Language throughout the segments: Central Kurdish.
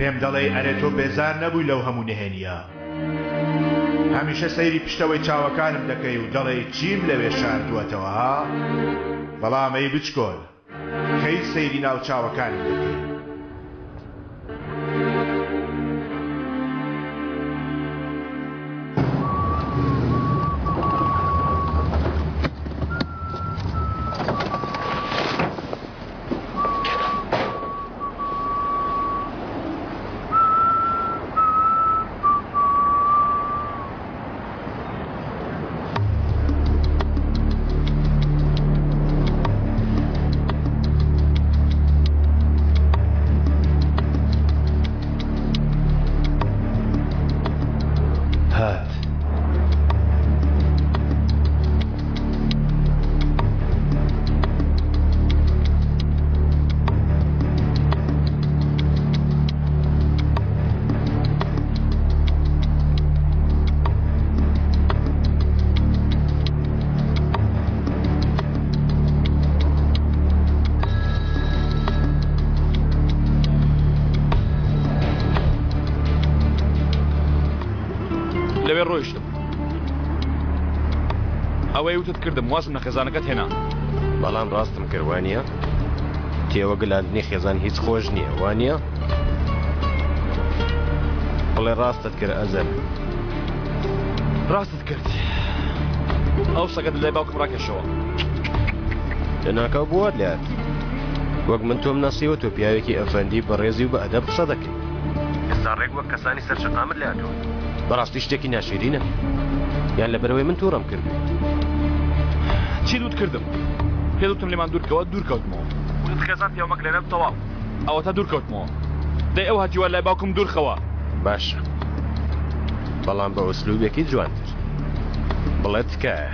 پێم دەڵێی ئەرێ تۆ بێزار نەبووی لەو هەموو نهێنییە؟ هەمیشە سەیری پشتەوەی چاوەکانم دەکەی و دەڵێی چیم لەوێ شاردووەتەوە ها؟ بەڵام ئەی بچکۆل کەی سەیری ناو چاوەکانم دەکەی؟ هات. لەوێ ڕۆیشتم ئەوەی وتت کردم وازم لە خێزانەکەت هێنا. بەڵام ڕاستم کرد وانیە؟ تێوەگلاندنی خێزان هیچ خۆش نییە وانیە؟ بڵێ ڕاستت کرد ئەزەل. ڕاستت کرد ئەو سەگەت لای باوکم ڕاکێشەوە. لەناکاو بۆ وات لێهات؟ وەک من تۆم ناسیوە تۆ پیاوێکی ئەفەندی بەڕێزی و بە ئەدەب قسە دەکەی. ئێستا ڕێک وەک کەسانی سەر شەقامت لێهاتووە. بەڕاستی شتێکی ناشیرینە. یان لەبەرئەوەی من توڕەم کردووی. چیت وت کردم. پێت وتم لێمان دوورکەوە دوور کەوتمەوە. وتت خێزان پیاو مەگلێنە تەواو. ئەوەتا دوور کەوتمەوە. دەی ئەو هەتیوە لای باوکم دوور خەوە. باشە بەڵام بە ئوسلوبێکی جوانتر بڵێ تکایە.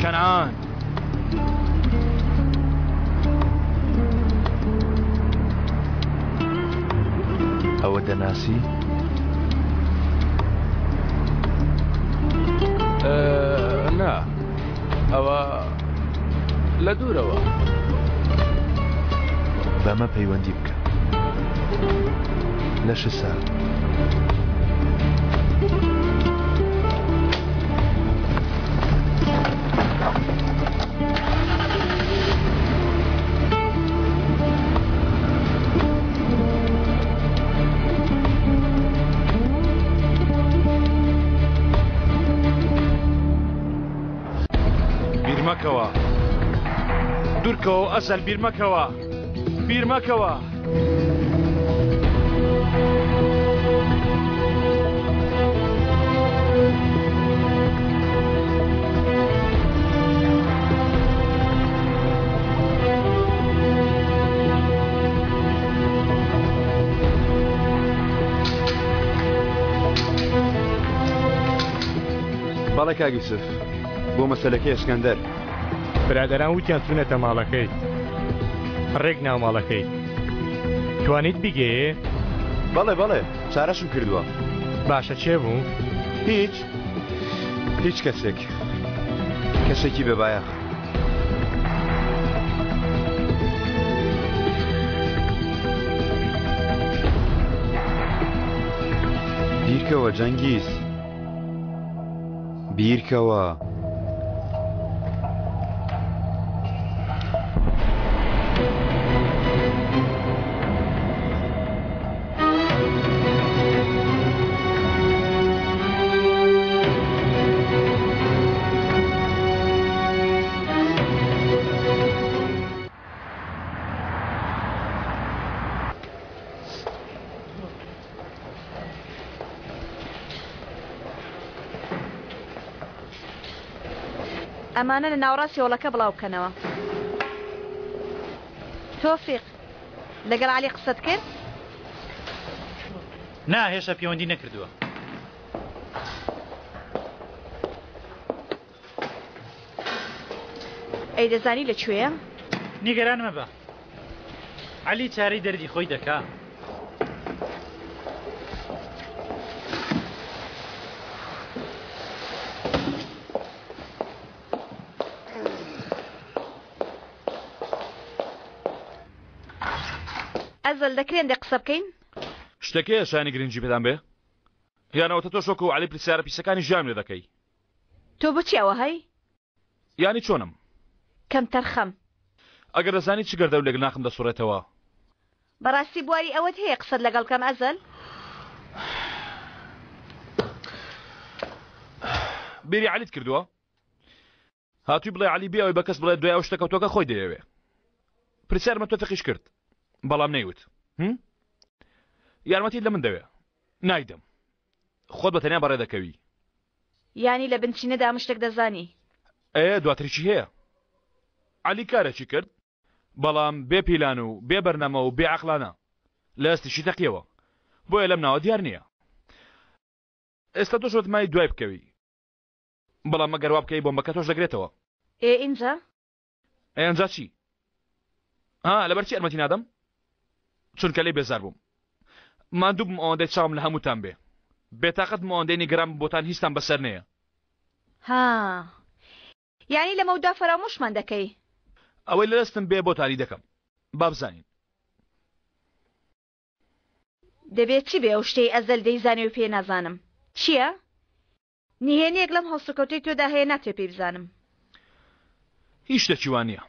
کەنعان. ئەوە دەناسی؟ نا ئەوە لە دوورەوە. بەمە پەیوەندی بکە. لەشت ساغ. بیرمەکەوە دوورکەوە ئەسەل بیرمەکەوە بیرمەکەوە. بەڵێ کاک یوسف بۆ مەسەلەکەی ئەسکەندەر. برادەران وتیان چوونەتە ماڵەکەی ڕێک ناو ماڵەکەی توانیت بیگەیێ؟ بەڵێ بەڵێ چارەشم کردووە. باشە کێ بوو؟ هیچ هیچ کەسێک کەسێکی بێبایەخ. بیرکەوە جەنگیز. بیرکەوە. ئەمانە لە ناوەڕاستی هۆڵەکە بڵاو بکەنەوە. تۆفیق، لەگەڵ عەلی قسەت کرد؟ نا، هێشتا پێوەندی نەکردووە. ئەی دەزانی لە کوێیە؟ نیگەران مەبە. عەلی چارەی دەردی خۆی دەکا. ئەزەل دەکرێ هەندێک قسە بکەین؟ شتێک هەیە شایانی گرنگی پێدان بێ؟ یان ئەوەتە تۆش وەکو عەلی پرسیارە پیسەکانی ژیانم لێ دەکەی؟ تۆ بۆچی ئەوە هەی؟ یانی چۆنم؟ کەمتەرخەم. ئەگەر دەزانی چ گەردەولێک لە ناخم دەسوڕێتەوە. بەڕاستی بواری ئەوەت هەیە قسەت لەگەڵ بکەم ئەزەل؟ بیری عەلیت کردووە؟ هاتووی بڵێ عەلی بێ ئەوەی بە کەس بڵێ دوای ئەو شتە کەوتۆکە خۆی دەیەوێ. پرسیارمە تۆفیقیش کرد بەڵام نەیوت. هم؟ یارمەتیت لە من دەوێ. نایدەم. خۆت بە تەنیا بەڕێ دەکەوی. یانی لە بنچینەدا هەموو شتێک دەزانی. ئێ دواتریشی هەیە. عەلی کارێکی کرد بەڵام بێ پیلان و بێ بەرنامە و بێ عەقڵانە لە ئەستیشی تەقیەوە. بۆیە لەم ناوە دیار نییە. ئێستا تۆش وتمای دوای بکەوی. بەڵام ئەگەر وا بکەی بۆمبەکە تۆش دەگرێتەوە. ئێ ئینجا؟ ئێ ئینجا چی؟ ها لەبەر چی یارمەتی نادەم؟ چونکە لێی بێزار بووم. ماندوو بووم ئەوەندەی چاوم لە هەمووتان بێ. بێتاقەت بووم ئەوەندەی نیگەران بووم بۆتان هیچتان بەسەر نەیە. ها یانی لەمەودا فەرامۆشمان دەکەی؟ ئەوەی لە دەستم بێ بۆتانی دەکەم. با بزانین. دەبێ چی بێ ئەو شتەی ئەزەل دەیزانێ و پێ نازانم چییە؟ نهێنییەک لەم هەڵسوکەوتەی تۆدا هەیە ناتوێ پێی بزانم. هیچ شتێکی وا نییە.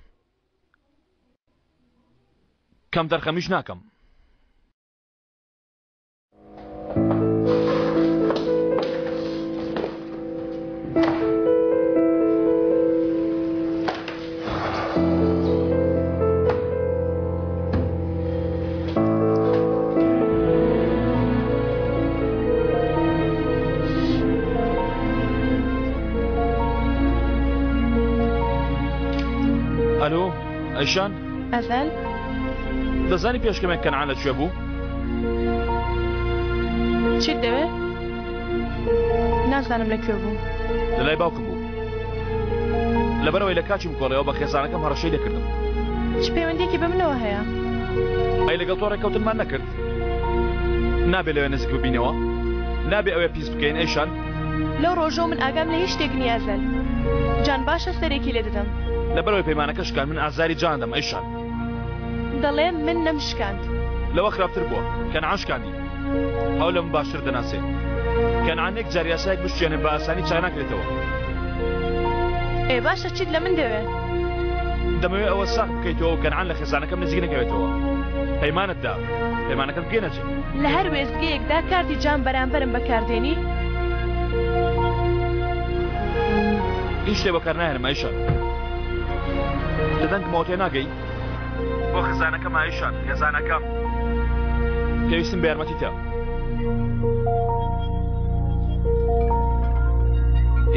کەمتەرخەمیش ناکەم. ئەلۆ ئەیشان ئەزەل دەزانی پێش کەمێک کەنعان لە کوێ بوو؟ چیت دەوێ؟ نازانم لە کوێ بوو. لە لای باوکم بوو. لەبەرئەوەی لە کاچیم کۆڵیەوە بە خێزانەکەم هەڕەشەی لێکردم. چ پەیوەندیەکی بە منەوە هەیە؟ ئەی لەگەڵ تۆ ڕێککەوتنمان نەکرد؟ نابێ لەوێ نزیک ببینەوە؟ نابێ ئەوێ پیس بکەین ئەیشان؟ لەو ڕۆژەوە من ئاگام لە هیچ شتێک نییە ئەزەل جان باشە سەرێکی لێ دەدەم. لەبەرئەوەی پەیمانەکە شکاند من ئازاری جان دەم ئەیشان. دەڵێم من نەمشکاند. لەوە خراپتر بووە کەنعان شکاندی. ئەو لە من باشتر دەناسێ. کەنعان یەک جار یاسایەک بشکێنێ بە ئاسانی چاک ناکرێتەوە. ئێ باشە چیت لە من دەوێ؟ دەمەوێ ئەوە ساغ بکەیتەوە و کەنعان لە خێزانەکەم نزیک نەکەوێتەوە. پەیمانت دا. پەیمانەکەت بگەینە جێ. لە هەر وێستگەیەکدا کارتی جام بەرامبەرم بەکاردێنی؟ هیچ شتێ بەکار ناهێنم ئایشان. لە دەنگمەوە تێناگەی؟ بۆ خێزانەکەم ئایشان، خێزانەکەم. پێویستم بە یارمەتیتە.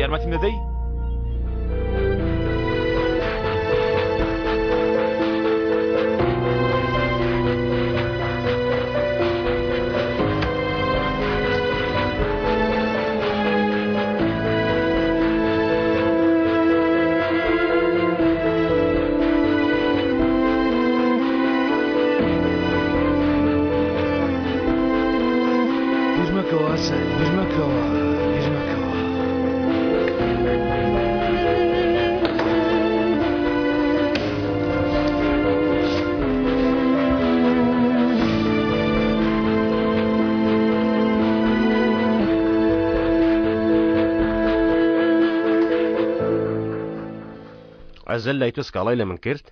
یارمەتیم دەدەی؟ بیرمەکەوە ئەسەد بیرمەکەوە بیرمەکەوە. ئەزەل لای تۆ سکاڵای لە من کرد؟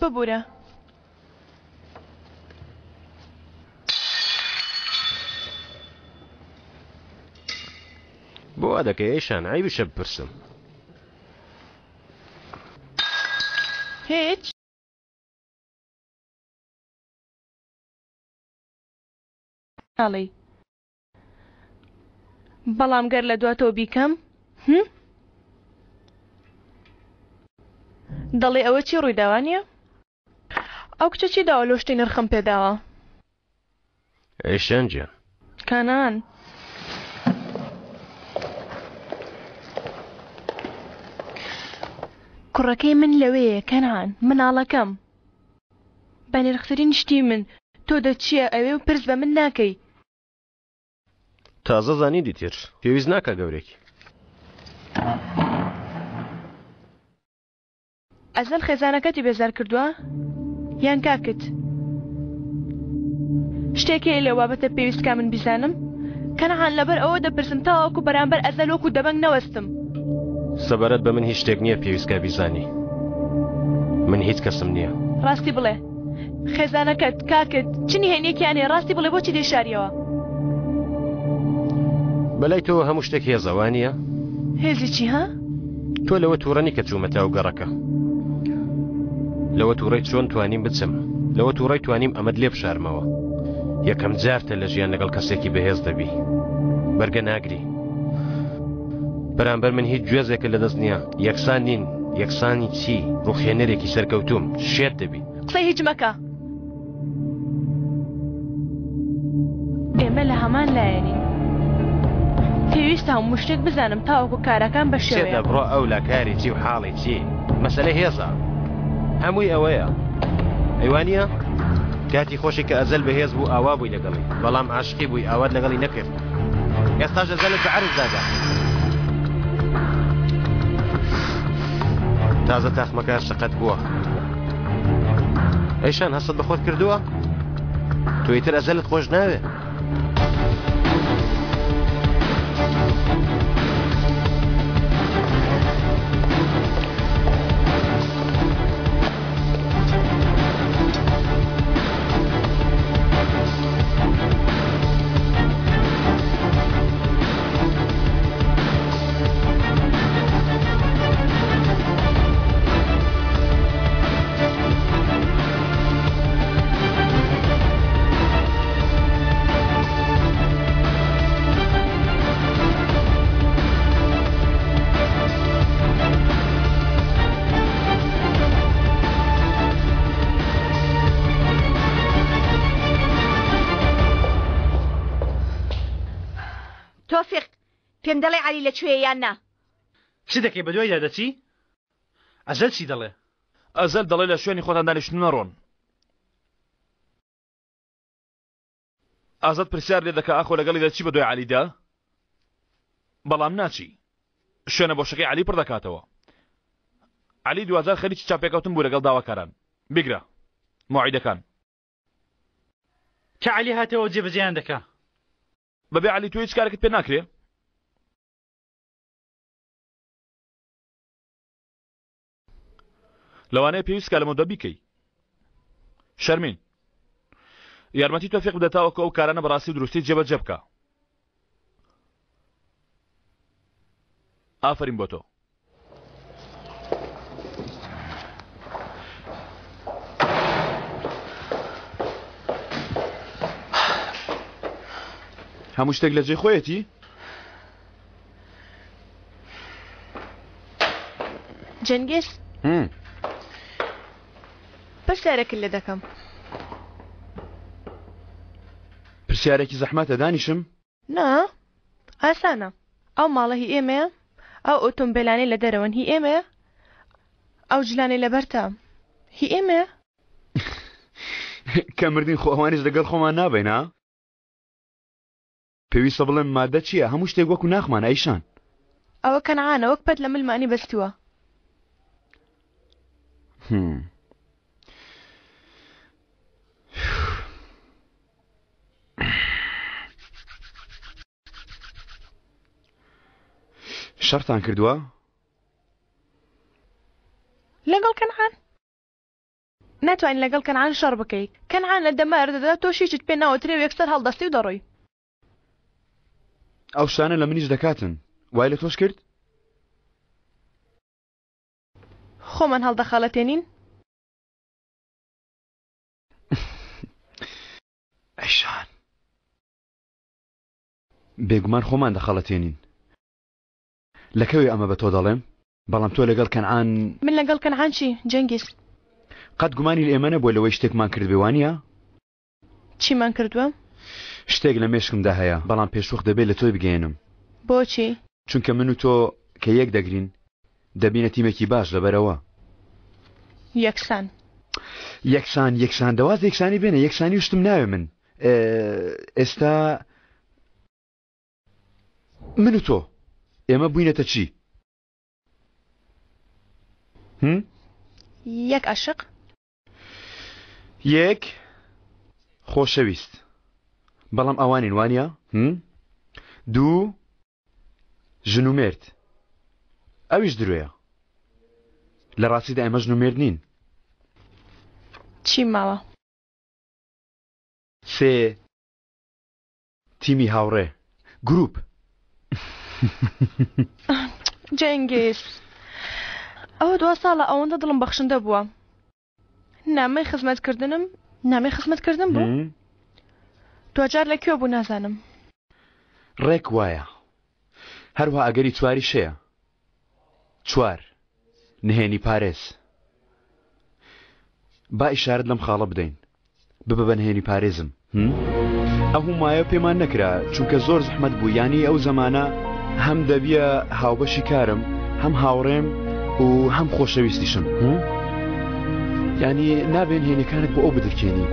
ببورە. بۆ وا دەکەی ئەیشان عەیبیشە بپرسم. هیچ. ناڵێی بەڵام گەر لە دواتەوە بیکەم هم؟ دەڵێ ئەوە چی ڕوویداوە نییە؟ ئەو کچە چی داوە لۆ شتی نرخم پێداوە؟ ئەیشان گیان. کانان. کوڕەکەی من لەوێیە کەنعان، مناڵەکەم. بەنرخترین شتی من، تۆ دەچیە ئەوێ و پرس بە من ناکەی. تازە زانی دیتر پێویست ناکا گەورێکی. ئەزەل خێزانەکەتی بێزار کردووە یان کاکت؟ شتێک هەیە لەو بابەتە پێویست کا من بیزانم؟ کەنعان لەبەر ئەوە دەپرسم تاوەکو بەرامبەر ئەزەل وەکو دەبەنگ نەوەستم. سەبارەت بە من هیچ شتێک نییە پێویست کا بیزانی. من هیچ کەسم نییە. ڕاستی بڵێ. خێزانەکەت، کاکت، چ نهێنییەکیان هەیە ڕاستی بڵێ بۆچی دەیشاریەوە؟ بەلای تۆوە هەموو شتێک هێزە وانییە؟ هێزی چی ها؟ تۆ لەوە تووڕە نی کە چوومەتە ئەو گەڕەکە. لەوە تووڕەی چۆن توانیم بچم. لەوە تووڕەی توانیم ئەمەت لێ بشارمەوە. یەکەم جارتە لە ژیان لەگەڵ کەسێکی بەهێز دەبی. بەرگە ناگری. بەرامبەر من هیچ گوێزێکت لەدەست نییە. یەکسان نین. یەکسانی چی؟ ڕووخێنەرێکی سەرکەوتووم. شێت دەبی. قسەی هیچ مەکە. ئێمە لە هەمان لایەنین. پێویستە هەموو شتێک بزانم تاوەکو کارەکان بە شێوەیە. چێتە بڕۆ ئەولا کاری چی و حاڵی چی مەسەلە هێزە هەمووی ئەوەیە ئەی وانییە؟ کاتی خۆشی کە ئەزەل بەهێز بوو ئاوا بووی لەگەڵی بەڵام عاشقی بووی ئاوات لەگەڵی نەکرد ئێستاش ئەزەلت بە عەرز دادا تازە تاخمەکە سەقەت بووە ئەیشان هەستت بە خۆت کردووە؟ تۆ ئیتر ئەزەلت خۆش ناوێ. تۆفیق پێم دەڵێ عەلی لە کوێیە یان نا؟ چ دەکەی بەدوایدا دەچی؟ ئەزەل چی دەڵێ؟ ئەزەل دەڵێ لە شوێنی خۆتان دانیشتن نەڕۆن. ئازاد پرسیار لێ دەکا ئاخۆ لەگەڵی دەچی بەدوای عەلیدا؟ بەڵام ناچی. شوێنە بۆشەکەی عەلی پڕ دەکاتەوە. عەلی دواجار خەریکی چاپێکەوتن بوو لەگەڵ داواکاران. بیگرە. مواعیدەکان. کە عەلی هاتەوە جێبەجێیان دەکا. بەبێ عەلی تۆ هیچ کارێکت پێ ناکرێ؟ لەوانەیە پێویست کا لەمەودوا بیکەی. شەرمین یارمەتی تۆفیق بدە تاوەکو ئەو کارانە بەڕاستی و دروستی جێبەجێ بکا. ئافەرین بۆ تۆ. هەموو شتێک لە جێی خۆیەتی؟ جەنگیز پرسیارێکت لێ دەکەم. پرسیارێکی زەحمەتە دانیشم؟ نا ئاسانە ئەو ماڵە هی ئێمەیە ئەو ئۆتۆمبێلانەی لە دەرەوەن هی ئێمەیە ئەو جلانەی لەبەرتە هی ئێمەیە. کە مردین خۆ ئەوانیش لەگەڵ خۆمان نابەین ها؟ پێویستە بڵێم مادە چییە؟ هەموو شتێک وەکو ناخمانە ئەیشان. ئەوە کەنعانە وەک پەت لە ملمانی بەستووە. هم. شەڕتان کردووە؟ لەگەڵ کەنعان؟ ناتوانی لەگەڵ کەنعان شەڕ بکەی. کەنعان لە دەمار دەدا تۆش هیچت پێ ناوترێ و یەکسەر هەڵدەستی و دەڕۆی. ئەو شتانە لە منیش دەکاتن. وای لە تۆش کرد؟ خۆمان هەڵدەخەڵەتێنین. ئەیشان. بێگومان خۆمان دەخەڵەتێنین. لە کەوێ ئەمە بە تۆ دەڵێم؟ بەڵام تۆ لەگەڵ کەنعان. من لەگەڵ کەنعان چی؟ جەنگیز. قەت گومانی لە ئێمە نەبووە لەوەی شتێکمان کردبێ وانییە؟ چیمان کردووە؟ شتێک لە مێشکمدا هەیە، بەڵام پێشوەخت دەبێ لە تۆی بگەیەنم. بۆچی؟ چونکە من و تۆ کە یەک دەگرین، دەبینە تیمێکی باش، لەبەرئەوە. یەکسان. یەکسان، یەکسان، دەواز یەکسانی بێنە، یەکسانی و شتم ناوێ من. ئێستا. من و تۆ ئێمە بووینەتە چی؟ هم؟ یەک عەشق. یەک خۆشەویست. بەڵام ئەوانین وانە؟ هم؟ دوو ژن و مێرد. ئەویش درۆیە. لە ڕاستیدا ئێمە ژن و مێرد نین. چیم ماوە؟ سێ تیمی هاوڕێ گروپ. جەنگیز ئەوە دوا ساڵە ئەوەندە دڵم بەخشندە بووە نامەی خزمەتکردنم نامەی خزمەتکردن بوو دواجار لە کوێ بوو نازانم. ڕێک وایە هەروها ئەگەری چواریش هەیە چوار نهێنی پارێز با ئیشارەت لەم خاڵە بدەین ببە بە نهێنی پارێزم هم؟ ئەو مایە پێمان نەکرا چونکە زۆر زەحمەت بوو یانی ئەو زەمانە هەم دەبیە هاوبەشی کارم هەم هاوڕێم و هەم خۆشەویستیشم هم؟ یانی نابێ نهێنیەکانت بۆ ئەو بدرکێنی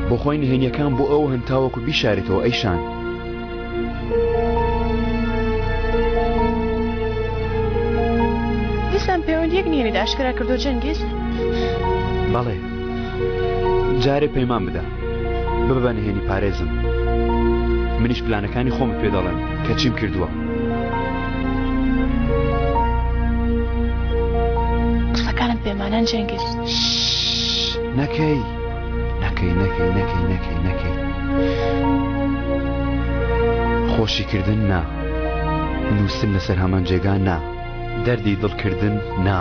بۆ خۆی نهێنیەکان بۆ ئەو هەن تاوەکو بیشارێتەوە ئەیشان دیسان پەیوەندیەک نهێنیت ئاشکرا کردو جەنگیز؟ بەڵێ جارێ پەیمان بدە ببە بە نهێنی پارێزم منیش پلانەکانی خۆمت پێ دەڵێم کە چیم کردووە قسەکانت بێمانان جەنگیز نەکەی نەکەی نەکەی نەکەی نەکەی نەکەی خۆشیکردن نا نووسن لەسەر هەمان جێگا نا دەردی دڵکردن نا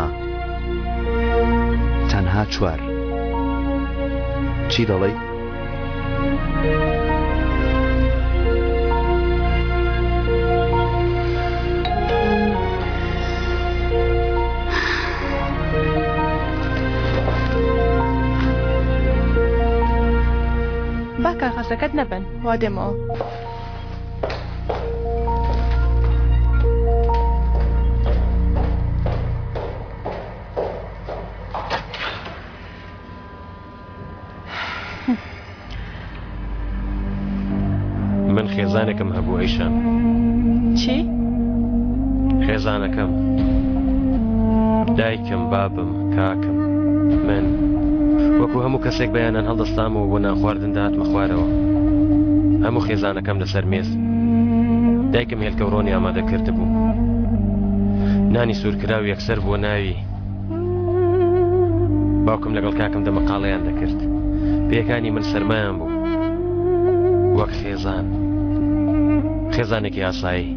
تەنها چوار چی دەڵێی؟ با کاغەزەکەت نەبەن وا دێمەوە. من خێزانێکم هەبوو ئەیشان. چی؟ خێزانەکەم. دایکم، بابم، کاکم، من. وەکو هەموو کەسێک بەیانان هەڵدەستامەوە بۆ نانخواردن دەهاتمە خوارەوە. هەموو خێزانەکەم لەسەر مێز. دایکم هێلکە و ڕۆنی ئامادە کردبوو. نانی سوورکراو یەکسەر بووە ناوی. باوکم لەگەڵ کاکم دەمەقاڵەیان دەکرد. پێیەکانی من سەرمایان بوو. وەک خێزان. خێزانێکی ئاسایی.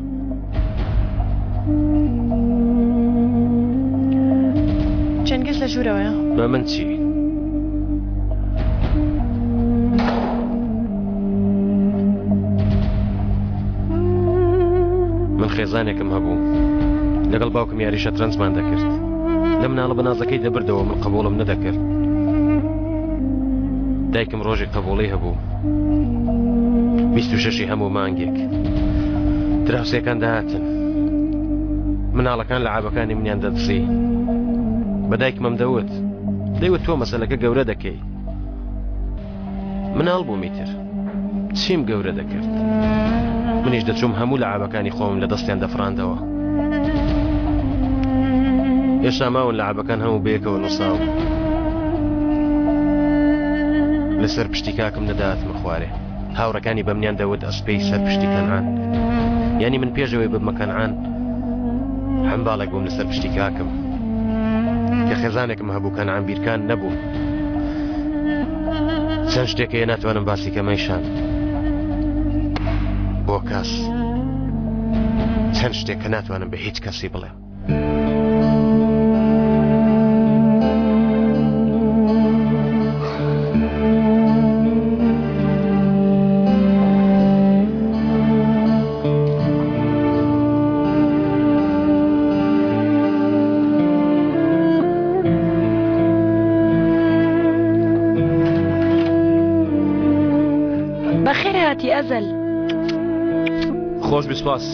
چەنگیز لە ژوورەوەیە. بە من چی؟ من خێزانێکم هەبوو لەگەڵ باوکم یاری شەترەنجمان دەکرد لە مناڵە بەنازەکەی دەبردەوە من قبوڵم نەدەکرد دایکم ڕۆژێک قبوڵی هەبوو 26 هەموو مانگێک دراوسێکان دەهاتن مناڵەکان لە عابەکانی منیان دەدزی بە دایکمم دەوت دەیوت تۆ مەسەلەکە گەورە دەکەی مناڵ بووم ئیتر چیم گەورە دەکرد منیش دەچوم هەموو لە عابەکانی خۆم لە دەستیان دەفراندەوە هێشتا ماون لە عابەکان هەموو بەیەکەوە نووساو لەسەر پشتی کاکم نەداتمە خوارێ هاوڕەکانی بەمنیان دەوت ئەسپەی سەر پشتی کەنعان یعنی من پێشەوەی ببمە کەنعان حەمباڵێک بووم لەسەر پشتی کاکم کە خێزانێکم هەبوو کەنعان بیرکان نەبوو چەند شتێک هەیە ناتوانم باسی کەمەیشان بۆ کەس چەند شتێک کە ناتوانم بە هیچ کەسی بڵێم بەخێر هاتی ئەزەل. خۆش بی سپاس.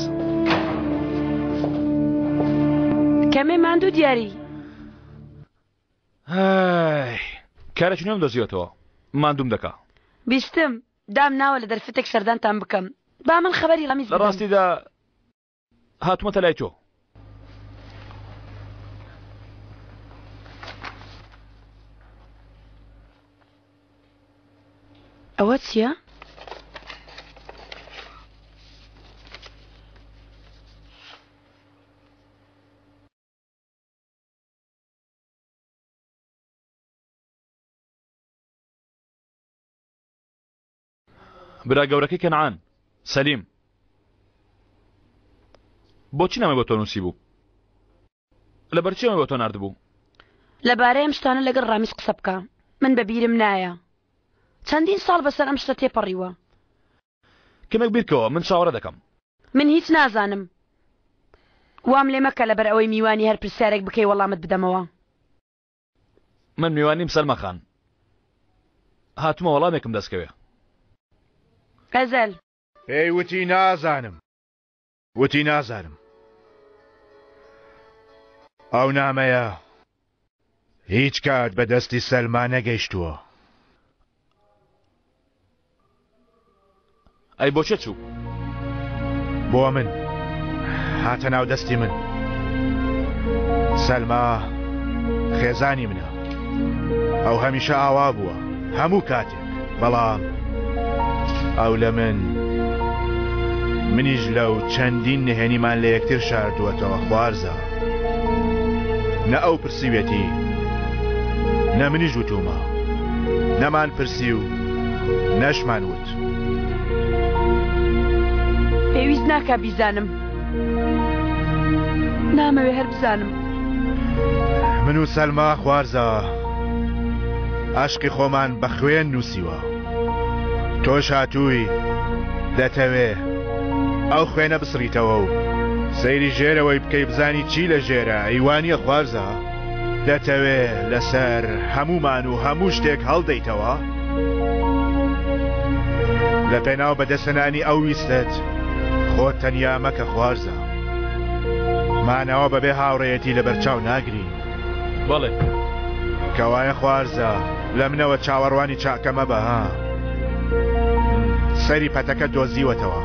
کەمێ ماندوو دیاری. هەی کارێکی نوێم دۆزیوەتەوە ماندووم دەکا. بیستم دام ناوە لە دەرفەتێک سەردانتان بکەم با من خەبەری ڕەمیز لە بدەم. ڕاستیدا. هاتوومەتە لای تۆ. ئەوە چییە؟ برا گەورەکەی کەنعان سەلیم بۆچی نامەی بۆ تۆ نووسی بوو لەبەر چی ئەمەی بۆ تۆ ناردبوو لەبارەی ئەم شتانە لەگەڵ ڕامیز قسە بکە من بە بیرم نایە چەندین ساڵ بەسەر ئەم شتە تێپەڕیوە کەمێک بیرکەوە من چاوەڕێ دەکەم من هیچ نازانم وام لێ مەکە لەبەر ئەوەی میوانی هەر پرسیارێک بکەی وەڵامت بدەمەوە من میوانیم سەلما خان هاتومە وەڵامێکم دەستکەوێ. ئەزەل. پێی وتی نازانم وتی نازانم ئەو نامەیە هیچ کات بە دەستی سەلما نەگەیشتووە. ئەی بۆ چێ چوو؟ بۆ من هاتە ناو دەستی من سەلما خێزانی منە ئەو هەمیشە ئاوا بووە هەموو کاتێک بەڵام ئەو لە من منیش لەو چەندین نهێنیمان لە یەکتر شاردووەتەوە خوارزە نە ئەو پرسیوێتی نە منیش وتومە نەمان پرسی و نەشمان وت. پێویست ناکا بیزانم. نامەوێ هەر بزانم. من و سەلما خوارزا ئاشقی خۆمان بە خوێن نووسیوە. تۆش هاتووی دەتەوێ ئەو خوێنە بسڕیتەوە و سەیری ژێرەوەی بکەی بزانی چی لە ژێرە ئەی وانییە خوارزا؟ دەتەوێ لەسەر هەموومان و هەموو شتێک هەڵدەیتەوە؟ لە پێناو بەدەستهێنانی ئەو ویستەت خۆت تەنیا مەکە خوارزا. مانەوە بەبێ هاوڕێیەتی لەبەرچاو ناگری. بەڵێ. کەوایە خوارزا لە منەوە چاوەڕوانی چاکە مەبە ها. سەری پەتەکە دۆزیوەتەوە.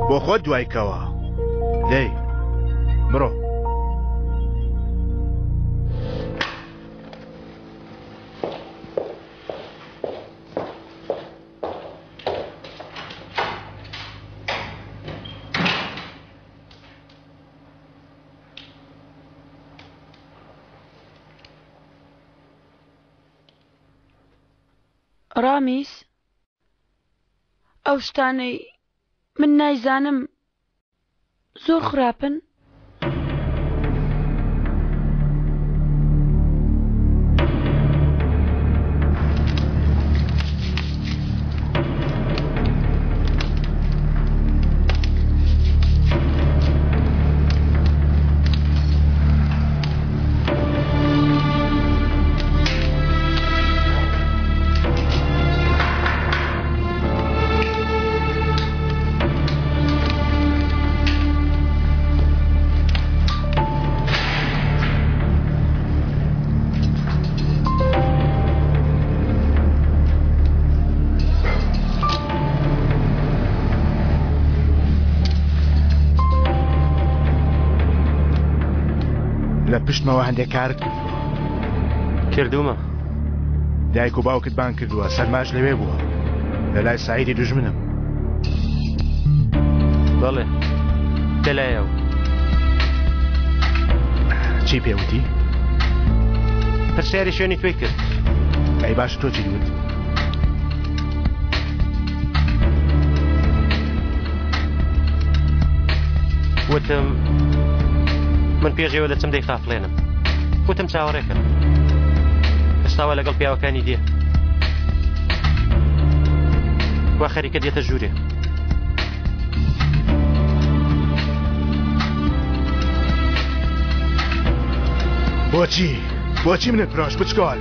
بۆ خۆت دوای کەوە. دەی بڕۆ. ڕامیس ئەو شتانەی من نایزانم زۆر خراپن؟ لە پشتمەوە هەندێک کارت کردووە کردومە دایک و باوکت بان کردووە سەرماش لەوێ بووە لە لای سعیدی دوژمنم بەڵێ لەلایەو چی پێوتی پرسیاری شوێنی توی کرد ئەی باش تۆ چی وت وتم من پێشەوە دەچم دەیخافڵێنم وتم چاوەڕێکە ئێستاوە لەگەڵ پیاوەکانی دێ وا خەریکە دێتە ژوورێ بۆچی بۆچی منت فرۆش بچکۆل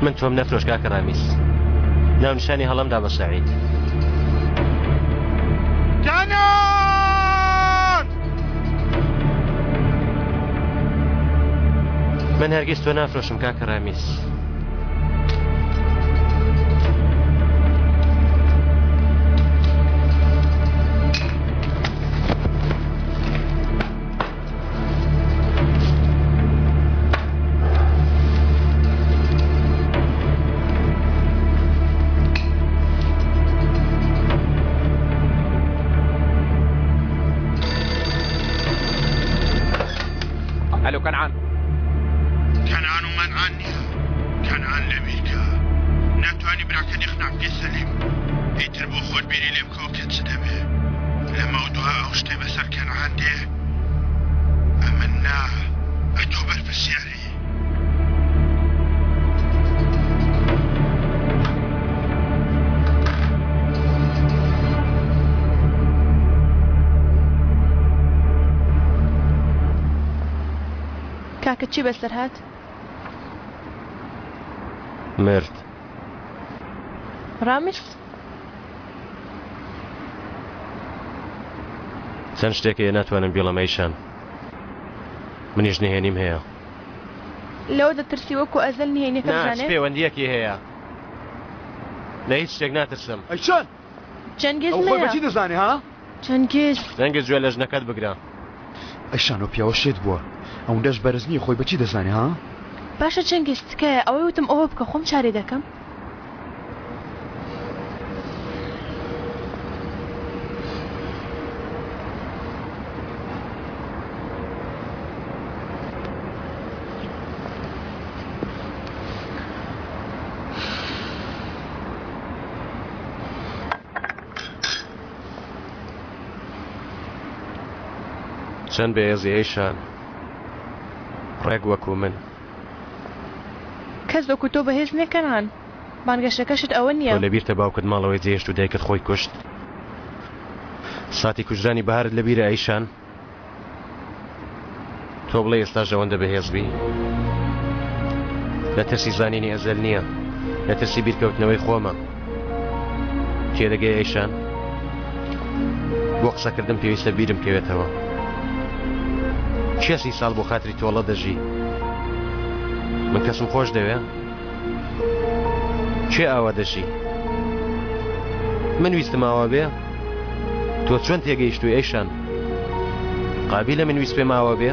من تۆم نەفرۆش کاکە ڕامیس ناونیشانی هەڵەم دا بە سەعید. کەنعان! من هەرگیز تۆ نافرۆشم کاکە ڕامیز. ئەلۆ کەنعان. کەنعان و مەنعان نییە کەنعان لەبیرکە ناتوانی براکەت ئیقناع بکەی سەلیم ئیتر بۆ خۆت بیری لێ بکەوە کە چ دەبێ لەمەودوا ئەو شتەی بەسەر کەنعان دێ ئەمن نا ئەتۆ بەرپرسیاری. کاکە چی بەسەر هات؟ مرد. ڕامیس؟ چەند شتێک هەیە ناتوانم بیڵێم ئەیشان. منیش نهێنیم هەیە. لەوە دەترسی وەکو ئەزەل نهێنیەکە نا چ بزانێ؟ پەیوەندیەکی هەیە؟ لە هیچ شتێک ناترسم. ئەیشان! چەنگیز ئەو خۆی مەیە. بەچی دەزانێ ها؟ چەنگیز. چەنگیز گوێ لە ژنەکەت بگرە. ئەیشان ئەو پیاوە شێت بووە ئەوندەش بەرز نییە خۆی بەچی دەزانێ ها؟ باشە چەنگیز تکایە ئەوەی وتم ئەوە بکە خۆم چارەی دەکەم. چەند بەهێزی ئەیشان ڕێک وەکو من. کەس وەکو تۆ بەهێز نیە کەنعان بانگەشەکەشت ئەوە نیە. تۆ لەبیرتە باوکت ماڵەوەی جێهێشت و دایکت خۆی کوشت؟ ساتی کوژرانی بەهارت لەبیرە ئەیشان؟ تۆ بڵێ ئێستاش ئەوەندە بەهێز بی؟ لە ترسی زانینی ئەزەل نییە لە ترسی بیرکەوتنەوەی خۆمە تێدەگەی ئەیشان؟ بۆ قسەکردن پێویستە بیرم کەوێتەوە کێ سی ساڵ بۆ خاتری تۆڵە دەژی من کەسم خۆش دەوێ کێ ئاوا دەژی من ویستم ئاوا بێ تۆ چۆن تێگەیشتوی ئەیشان قابیلە من ویست پێم ئاوا بێ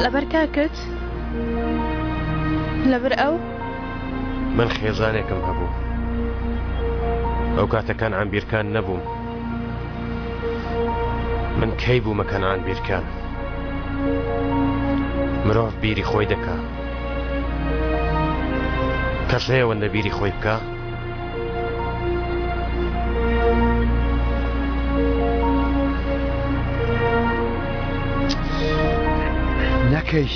لەبەر کاکت لەبەر ئەو من خێزانێکم هەبوو ئەو کاتە کەنعان بیرکان نەبووم من کەی بوومە کەنعان بیرکان مرۆڤ بیری خۆی دەکا کەس هەیە وەندە بیری خۆی بکا نەکەی.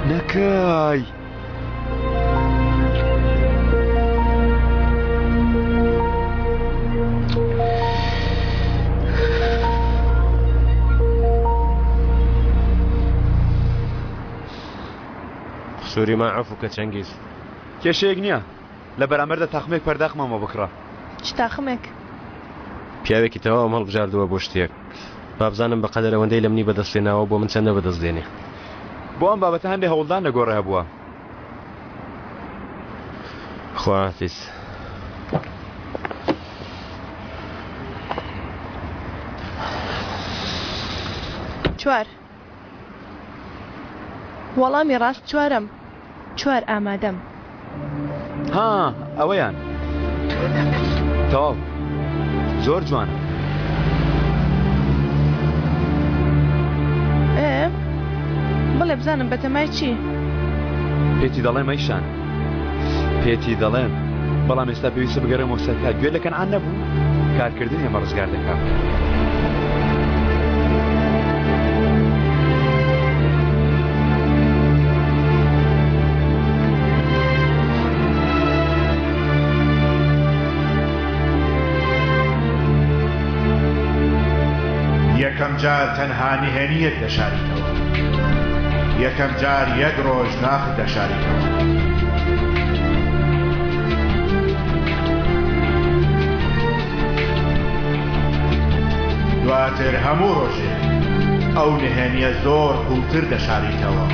نەکەی. قسوری ما عەفو کە چەنگیز. کێشەیەک نییە لە بەرامبەردا تاقمێک پەرداخمان بۆ بکڕە. چ تاقمێک؟ پیاوێکی تەواوم هەڵبژاردووە بۆ شتێک. با بزانم بە قەدەر ئەوەندەی لە منی بەدەست هێناوە بۆ من چەندە بەدەست دێنێ. بۆ ئەم بابەتە هەندێ هەوڵدان لە گۆڕێ هەبووە. خواحافیز. چوار. وەڵامی ڕاست چوارەم. چوار ئامادەم. ها ئەوەیان تەواو زۆر جوانە. ئێ بڵێ بزانم بەتەمای چی؟ پێتی دەڵێم ئەیشان پێتی دەڵێم بەڵام ئێستا پێویستە بگەڕێمەوە سەر کار گوێ لە کەنعان نەبوو کارکردن ئێمە ڕزگار دەکات. یەکەم جار تەنها نهێنییەک دەشاریتەوە. یەکەم جار یەک ڕۆژ ناخت دەشاریتەوە. دواتر هەموو ڕۆژێک ئەو نهێنیە زۆر قوڵتر دەشاریتەوە.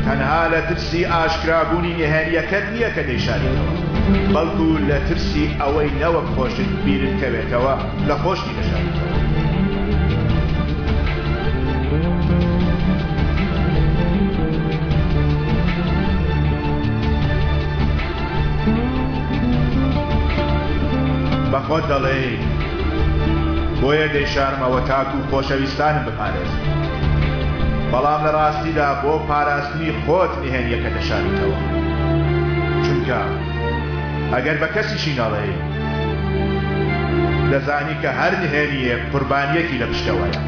تەنها لە ترسی ئاشکرابوونی نهێنییەکەت نییە کە دەیشاریتەوە، بەڵکو لە ترسی ئەوەی نەوەک خۆشت بیرت کەوێتەوە لە خۆشتی دەشاریتەوە. بە خۆت دەڵێی بۆیە دەیشارمەوە تاکو خۆشەویستانم بپارێزم، بەڵام لە ڕاستیدا بۆ پاراستنی خۆت نهێنییەکە دەشاریتەوە، چونکە ئەگەر بە کەسیشی نەڵێی دەزانی کە هەر نهێنییەک قوربانییەکی لە پشتەوەیە.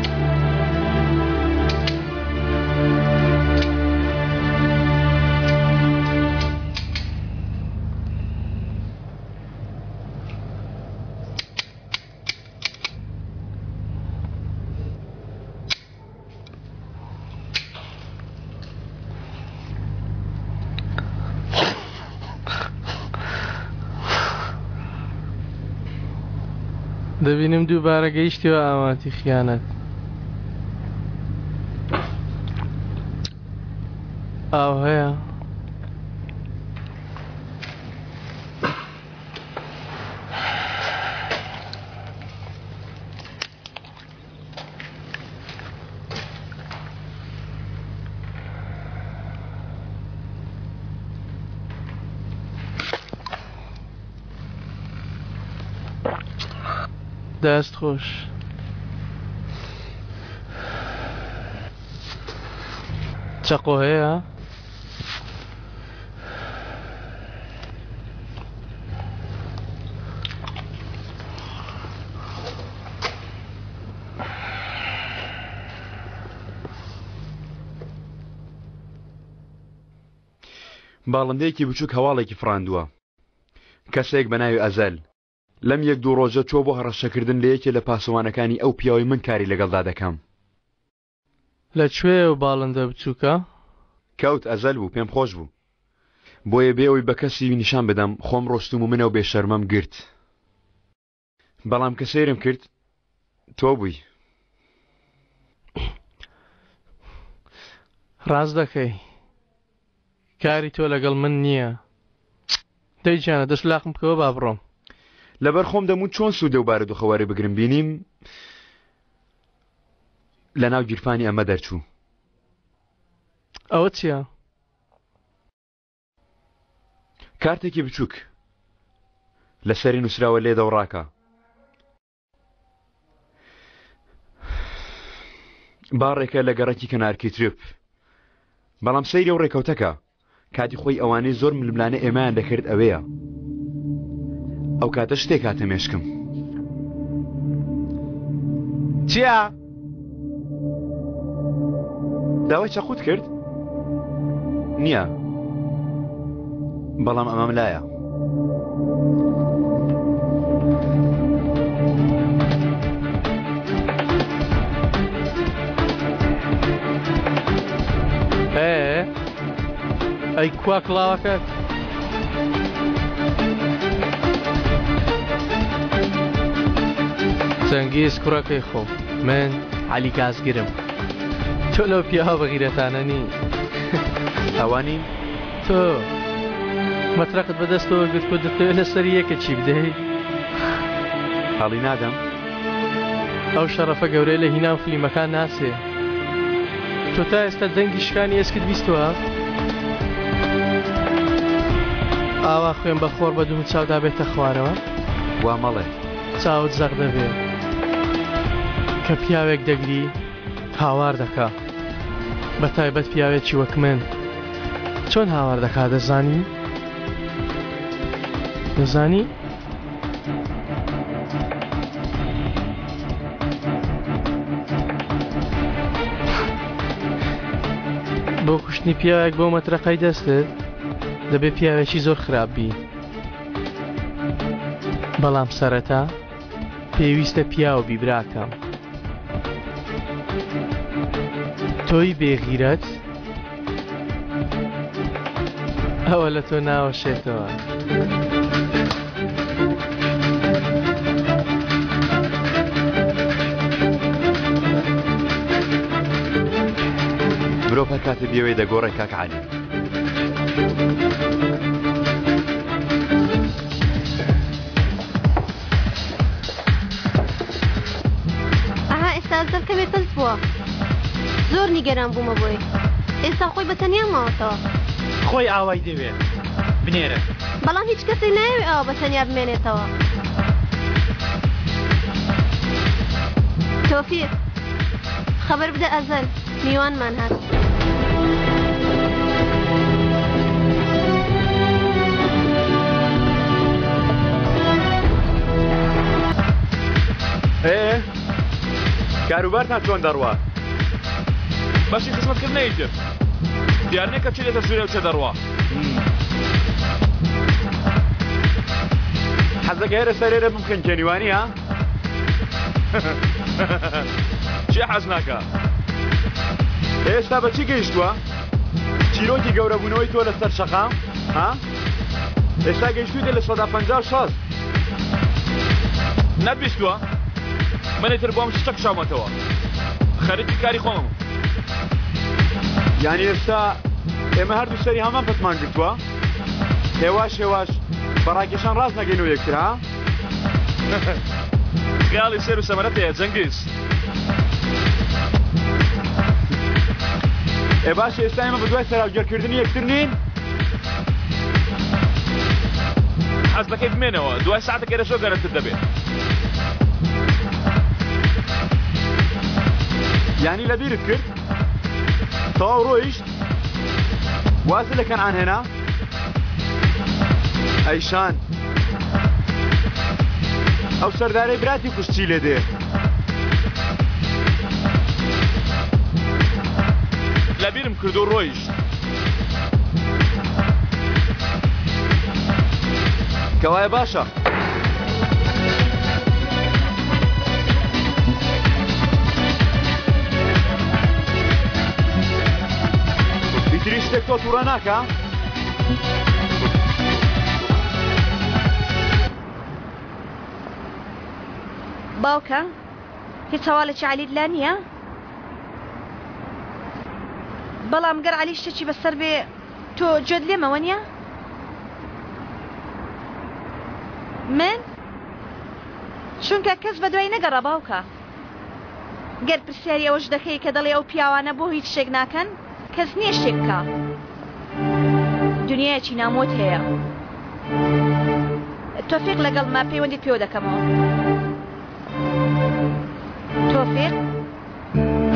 دەبینم دووبارە گەیشتیوە ئاماتی خیانەت ئاو هەیە دەست خۆش. چەقۆ هەیە؟ باڵندەیەکی بچووک هەواڵێکی فڕاندووە. کەسێک بە ناوی ئەزەل لەم یەک دوو ڕۆژە چووە بۆ هەڕەشەکردن لە یەکێ لە پاسەوانەکانی ئەو پیاوەی من کاری لەگەڵدا دەکەم. لە کوێیە ئەو باڵندە بچووکە؟ کەوت ئەزەل بوو پێم خۆش بوو بۆیە بێ ئەوەی بە کەسی نیشان بدەم خۆم ڕۆشتوم و من ئەو بێ شەرمەم گرت بەڵام کە سەیرم کرد تۆ بووی. ڕاست دەکەی کاری تۆ لەگەڵ من نییە دەی گیانە دەست لاقم بکەوە با بڕۆم. لەبەر خۆم دەموت چۆن سوود لەو بارودۆخە وەربگرم بینیم لەناو گیرفانی ئەمە دەرچوو. ئەوە چییە؟ کارتێکی بچووک لەسەری نووسراوە لێدە و ڕاکە. باڕێکە لە گەڕەکی کەنارکی ترپ بەڵام سەیری و ڕێکەوتەکە کاتی خۆی ئەوانەی زۆر ململانێ ئێمەیان دەکرد ئەوەیە ئەو کاتە شتێک هاتە مێشکم چیا داوای چەقوت کرد نییە بەڵام ئەمەم لایە ئەی کوا کڵاوەکەت؟ چەنگیز کوڕەکەی خۆم من عەلی گازگرم تۆ لەو پیاوە بەغیرەتانە نی ئەوانی تۆ مەترەقت بەدەستەوە گرت و دەتەوێت لەسەر یەکە چی بدەی هەڵی نادەم ئەو شەڕەفە گەورەی لە هیناو فلیمەکان ناچێ تۆ تا ئێستا دەنگی شکانی ئێسکت بیستوە؟ ئاوا خوێن بە خۆڕ بە دوم چاودا بێتە خوارەوە؟ وا مەڵێ. چاوت زەق دەبێ کە پیاوێک دەگری. هاوار دەکا بە تایبەت پیاوێکی وەک من چۆن هاوار دەکا دەزانی دەزانی بۆ کوشتنی پیاوێک بۆ مەترەقەی دەستت دەبێ پیاوێکی زۆر خراپ بی بەڵام سەرەتا پێویستە پیاو بی براکەم تۆی بێغیرەت ئەوە لە تۆ ناوەشێتەوە. مرۆڤ هەر کاتێ بیەوێ دەگۆڕێ کاک عەلی. ئەها ئێستا ئەزەل کەمێ پەست بووە زۆر نیگەران بوومە بۆی ئێستا خۆی بە تەنیا ماوەتەوە. خۆی ئاوای دەوێ بنێرە. بەڵام هیچ کەسێک نایەوێ ئاوا بە تەنیا بمێنێتەوە. تۆفیق خەبەر بدە ئەزەل میوانمان هات. ئێ کاروبارتان چۆن دەڕوا؟ بەشی خزمەتکردنە ئیتر دیار نییە کە چی دێتە ژوورێ و چێ دەڕوا. حەزەکە هێرە سەر ئێرە بمخنکێنی وانییە؟ کێ حەز ناکا؟ ئێستا بە چی گەیشتووە؟ چیرۆکی گەورەبوونەوەی تۆ لەسەر شەقام؟ ها؟ ئێستا گەیشتوویتە 50% و 60. نەتبیستووە؟ من ئیتر بۆم شتە کشاومەتەوە. خەریکی کاری خۆمم. یانی ئێستا ئێمە هەردوو سەری هەمان پەتمان گرتووە؟ هێواش هێواش بە ڕاکێشان ڕاست نەگەینەوە یەکتر ها؟ خەیاڵی سەیر و سەمەرەت هەیە جەنگیز. ئێ باشە ئێستا ئێمە بەدوای سەراوگێڕکردنی یەکتر نین؟ حەز دەکەی بمێنەوە دوای ساعتێک ئێرە زۆر گەرمتر دەبێت. یانی لەبیرت کرد؟ تەواو ڕۆیشت؟ وازت لە کەنعان هێنا؟ ئەیشان ئەو سەردارەی براتی کوشت چی لێ دێ؟ لەبیرم کرد و ڕۆیشت. کەوایە باشە. ئیتر شتێک تۆ تووڕە ناکا؟ باوکە هیچ هەواڵێکی عەلیت لا نییە؟ بەڵام گەر عەلی شتێکی بەسەر بێ تۆ گوێت لێمەوە نییە؟ من؟ چونکە کەس بەدوای نەگەڕا باوکە. گەر پرسیاری ئەوەش دەکەی کە دەڵێ ئەو پیاوانە بۆ هیچ شتێک ناکەن، کەس نییە شتێک بکا. دنیایەکی نامۆت هەیە. تۆفیق لەگەڵمە پەیوەندیت پێوە دەکەمەوە. تۆفیق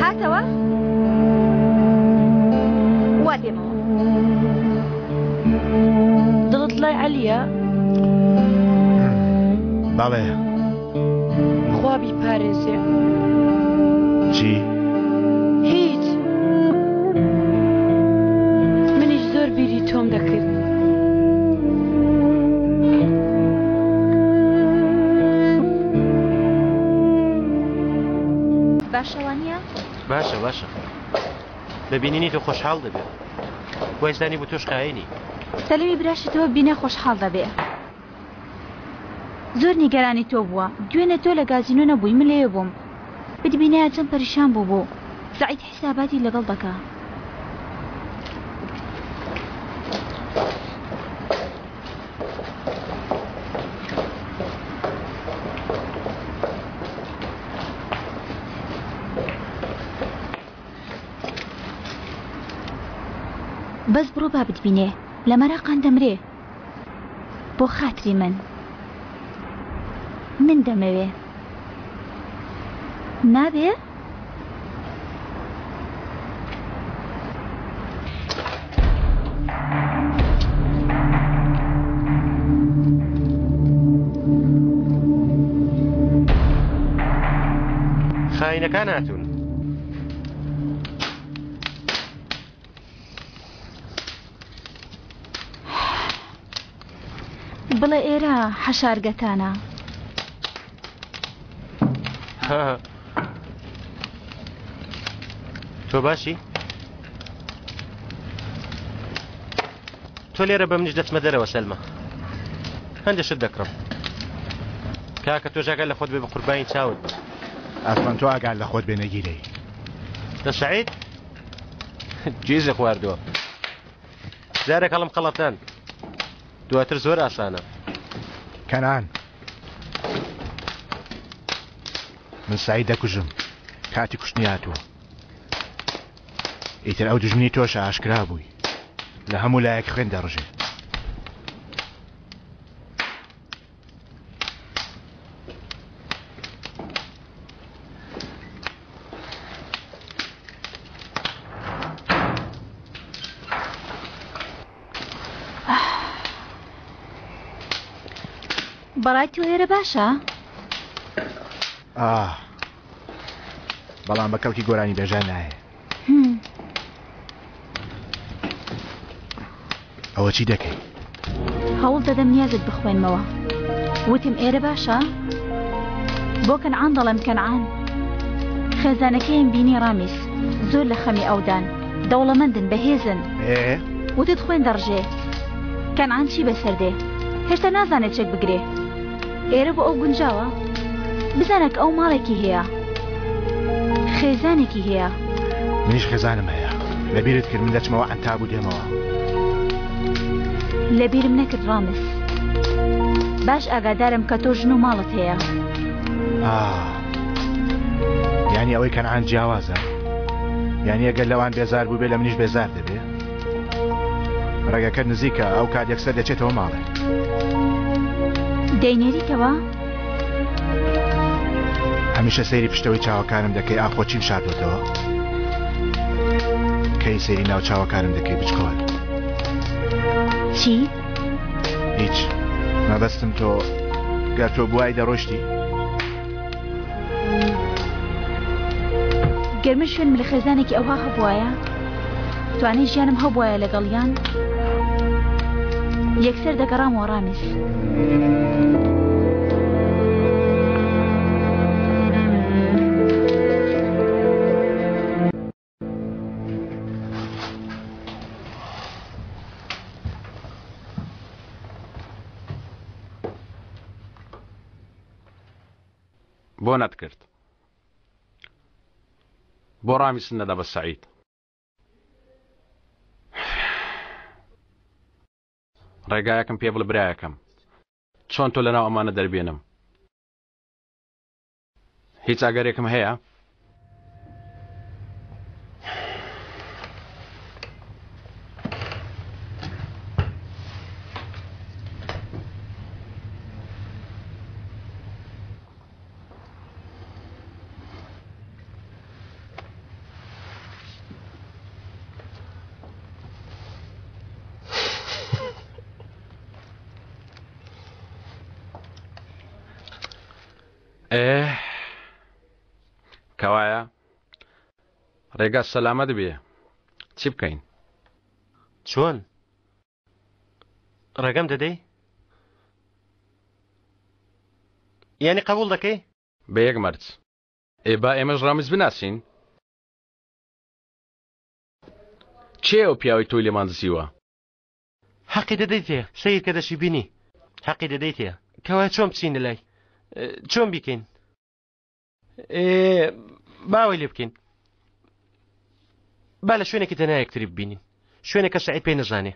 هاتەوە؟ وا دێمەوە. دڵت لای عەلیە؟ بەڵێ. خوا بیپارێزێ. چی؟ هیچ. منیش زۆر بیری تۆم دەکرد. باشە وانییە؟ باشە باشە. بە بینینی تۆ خۆشحاڵ دەبێت. وای زانی بوو تۆش خاینی. سەلیمی براشی تۆ بینێ خۆشحاڵ دەبێ. زۆر نیگەرانی تۆ بووە. دوێنێ تۆ لە گازینۆ نەبووی من لەوێ بووم. بتبینایە چەند پەریشان بووبوو. سەعید حیساباتی لەگەڵ دەکا. بەس بڕۆ با بتبینێ لە مەراقان دەمرێ بۆ خاتری من من دەمەوێ نابێ؟ خاینەکان هاتوون. بڵێ ئێرە حەشارگەتانە. تۆ باشی؟ تۆ لێرە بە منیش دەچمە دەرەوە سەلمە هەندێ شت دەکڕم کاکە تۆش ئاگات لە خۆت بێ بە قوربانی چاوت بم. ئەسڵەن تۆ ئاگات لە خۆت بێ نەگیرێی. دە سەعید گیزی خواردووە جارێک هەڵم خەڵەتان دواتر زۆر ئاسانە. کەنعان من سەعید دەکوژم کاتی کوشتنی هاتووە. ئیتر ئەو دوژمنی تۆشە ئاشکرا بووی لە هەموو لایەک خوێن دەڕژێ. بەڕای تۆ ئێرە باشە؟ ئاه بەڵام بە کەڵکی گۆرانی بێژان نایە. ئەوە چی دەکەی؟ هەوڵ دەدەم نیازت بخوێنمەوە. وتم ئێرە باشە؟ بۆ کەنعان دەڵێم کەنعان. خێزانەکەیم بینی ڕامیس زۆر لە خەمی ئەودان. دەوڵەمەندن بەهێزن. وتت خوێن دەڕژێ. کەنعان چی بەسەر دێ؟ هێشتا نازانێت چەک بگرێ. ئێرە بۆ ئەو گونجاوە؟ بزانە کە ئەو ماڵێکی هەیە. خێزانێکی هەیە. منیش خێزانم هەیە. لەبیرت کرد من دەچمەوە عەنتاب و دێمەوە. لەبیرم نەکرد ڕامس. باش ئاگادارم کە تۆ ژن و ماڵت هەیە. ئاه. یانی ئەوەی کەنعان جیاوازە؟ یانی ئەگەر لەوان بێزار بووبێ لە منیش بێزار دەبێ؟ ڕێگەکە نزیکە ئەو کات یەکسەر دەچێتەوە ماڵێ. دەینێریتەوە؟ هەمیشە سەیری پشتەوەی چاوەکانم دەکەی ئاخۆ چیم شاردۆتەوە؟ کەی سەیری ناو چاوەکانم دەکەی بچکۆل؟ چی؟ هیچ مەبەستم تۆ گەر تۆ بوای دەڕۆشتی؟ گەر من شوێنم لە خێزانێکی ئەوها هەبوایە توانای ژیانم هەبوایە لەگەڵیان یەکسەر دەگەڕامەوە ڕامیس. بۆ نەتکرد بۆ ڕامیست نەدا بە سەعید ڕێگایەکم پێ بڵێ برایەکەم چۆن تۆ لەناو ئەمانە دەربێنم هیچ ئەگەرێکم هەیە؟ ئێ کەوایە ڕێگا سەلامەت بێ چی بکەین؟ چۆن؟ ڕێگەم دەدەی؟ یانی قبوڵ دەکەی؟ بە یەک مەرج. ئێ با ئێمەش ڕامیز بناسین. کێ ئەو پیاوەی تۆی لێمان دزیوە؟ حەقی دەدەیتێ سەیر کە دەشی بینی حەقی دەدەیتێ کەوایە چۆن بچینە لای چۆن بیکەین باوەی لێ بکەین با لە شوێنێکی تەنها یەکتری ببینین شوێنێک کە سعید پێی نەزانێ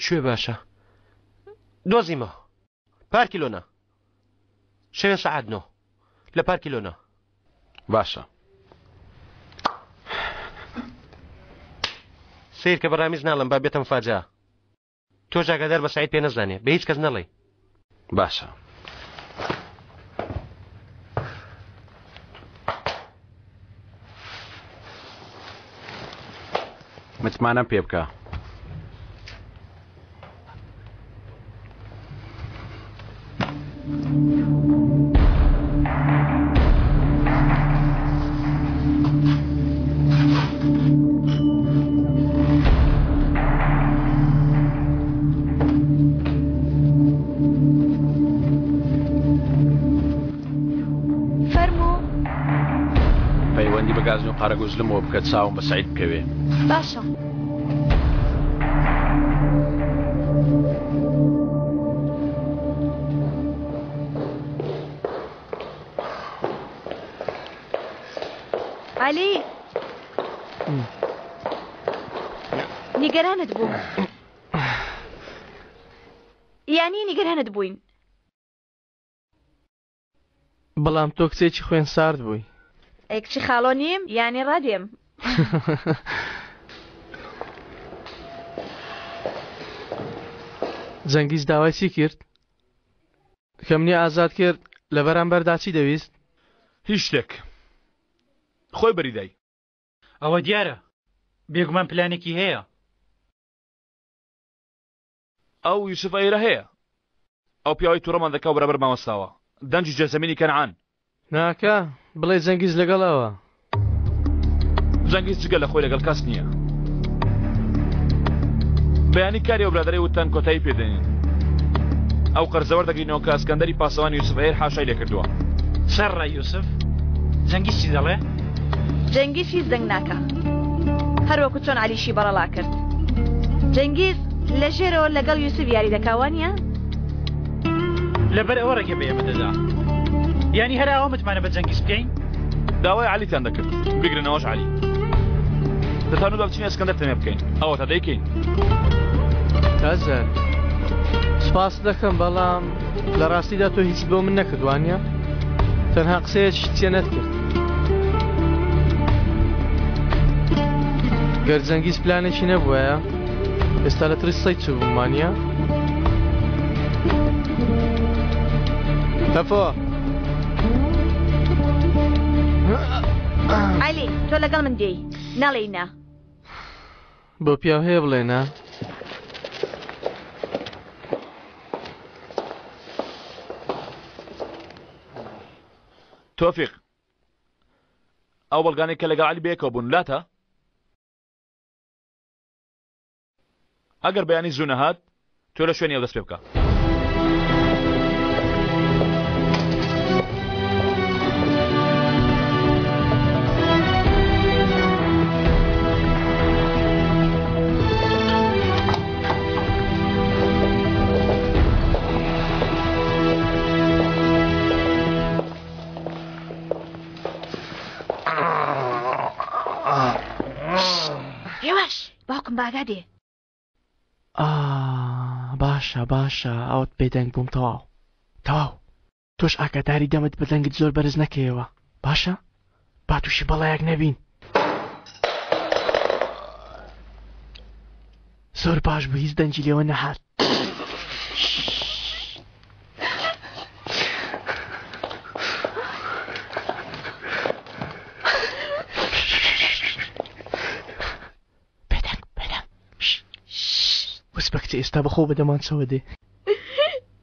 کوێ باشە دۆزیمەوە پارکی لۆنا شەوێ سەعات نۆ لە پارکی لۆنا. باشە. سەیر کە بە ڕامیز ناڵێم با بێتە مفاجا. تۆش ئاگادار بە سەعید پێ نەزانێ بە هیچ کەس نەڵێی. باشە. متمانەم پێ بکە. پەیوەندی بە گازن و قارەگوزلمەوە بکە چاوم بە سەعید بکەوێ. باشە. عەلی نیگەرانت بووم. یانی نیگەرانت بووین. بەڵام تۆ کچێکی خوێن سارد بووی. ئەی کچی خاڵۆ نیم یانی ڕادێم. جەنگیز داوای چی کرد؟ کە منی ئازاد کرد لە بەرامبەردا چی دەویست؟ هیچ شتێک. خۆی بەریدای. ئەوە دیارە. بێگومان پلانێکی هەیە. ئەو یوسف ئەیرە هەیە ئەو پیاوەی توڕەمان دەکا و بەرامبەرمان وەستاوە دەنگی جێزەمینی کەنعان. ناکا بڵێ جەنگیز لەگەڵ ئەوە. جەنگیز جگە لە خۆی لەگەڵ کەس نییە. بەیانی کاری ئەو برادەرەی وتتان کۆتایی پێ دێنین. ئەو قەرزە وەردەگرینەوە کە ئەسکەندەری پاسەوانی یوسف ئەیر حاشای لێ کردووە. سەرڕای یوسف، جەنگیز چی دەڵێ؟ جەنگیز هیچ دەنگ ناکا. هەر وەکو چۆن عەلیشی بەڕەڵا کرد. جەنگیز لە ژێرەوە لەگەڵ یوسف یاری دەکا وانیە؟ لەبەر ئەوە ڕێگە بە ئێمە دەدا. یانی هەر ئاوا متمانە بە جەنگیز بکەین؟ داوای عەلیتان دەکرد. بیگرنەوەش عەلی. دەتانوو با بچین ئەسکەندەر تەنێ بکەین. ئەوەتا دەیکەین. ئەزەل، سوپاست دەکەم بەڵام لە ڕاستیدا تۆ هیچت بۆ من نەکرد وانە؟ تەنها قسەیەکیشت چێ نەتکرد. گەر جەنگیز پلانێکی نەبوایە ئێستا لە ترس سەی چووبووم وانە؟ تەفۆ. عەلی تۆ لەگەڵ من دێی ناڵێی نا. بۆ پیاو هەیە بڵێ نا؟ تۆفیق ئەو بەڵگانەی کە لەگەڵ عەلی بەیەکەوە بوون لاتە؟ ئەگەر بەیانی زوو نەهات تۆ لە شوێنی ئەو دەست پێ بکە. هێواش باوکم باگا دێ. ئا باشە باشە ئەوت بێدەنگ بووم تەواو تەواو تۆش ئاگاداری دەمت بە دەنگت زۆر بەرز نەکەیەوە باشە با تووشی بەڵایەک نەبین زۆر باش بوو هیچ دەنگی لێوە نەهات بێدەنگ بێدەنگ وس بە کچە ئێستا بەخۆ بە دەمانچەوە دێ.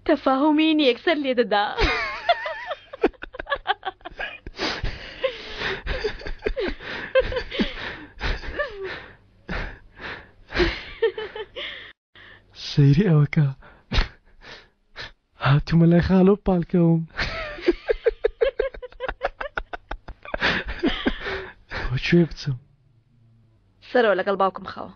تەفاهومین یەکسەر لێدەدا. سەیری ئەوەکە هاتوومە لای خاڵۆ پاڵکەوم. بۆ کوێ بچم؟ سەرەوە لەگەڵ باوکم خەوە.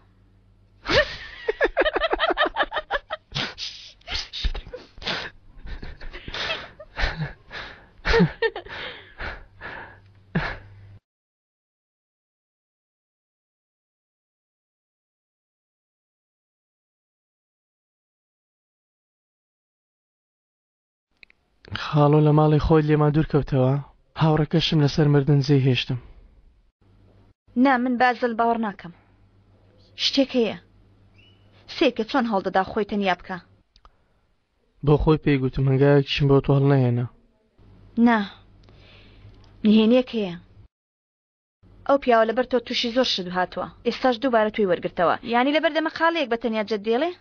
خاڵۆ لە ماڵی خۆی لێمان دوور کەوتەوە هاوڕێکەشم لەسەر مردن جێی هێشتم. نا من بە ئەزەل باوەڕ ناکەم شتێک هەیە سەیرکە چۆن هەوڵدەدا خۆی تەنیا بکا. بۆ خۆی پێی گوتم هەنگاوێکیشم بۆ تۆ هەڵنەهێنا. نا نهێنیەک هەیە ئەو پیاوە لەبەر تۆ توشی زۆر شت هاتووە ئێستاش دووبارە تۆی وەرگرتەوە یانی لەبەر دەمەقاڵێیەک بە تەنیا جەت دێڵێ؟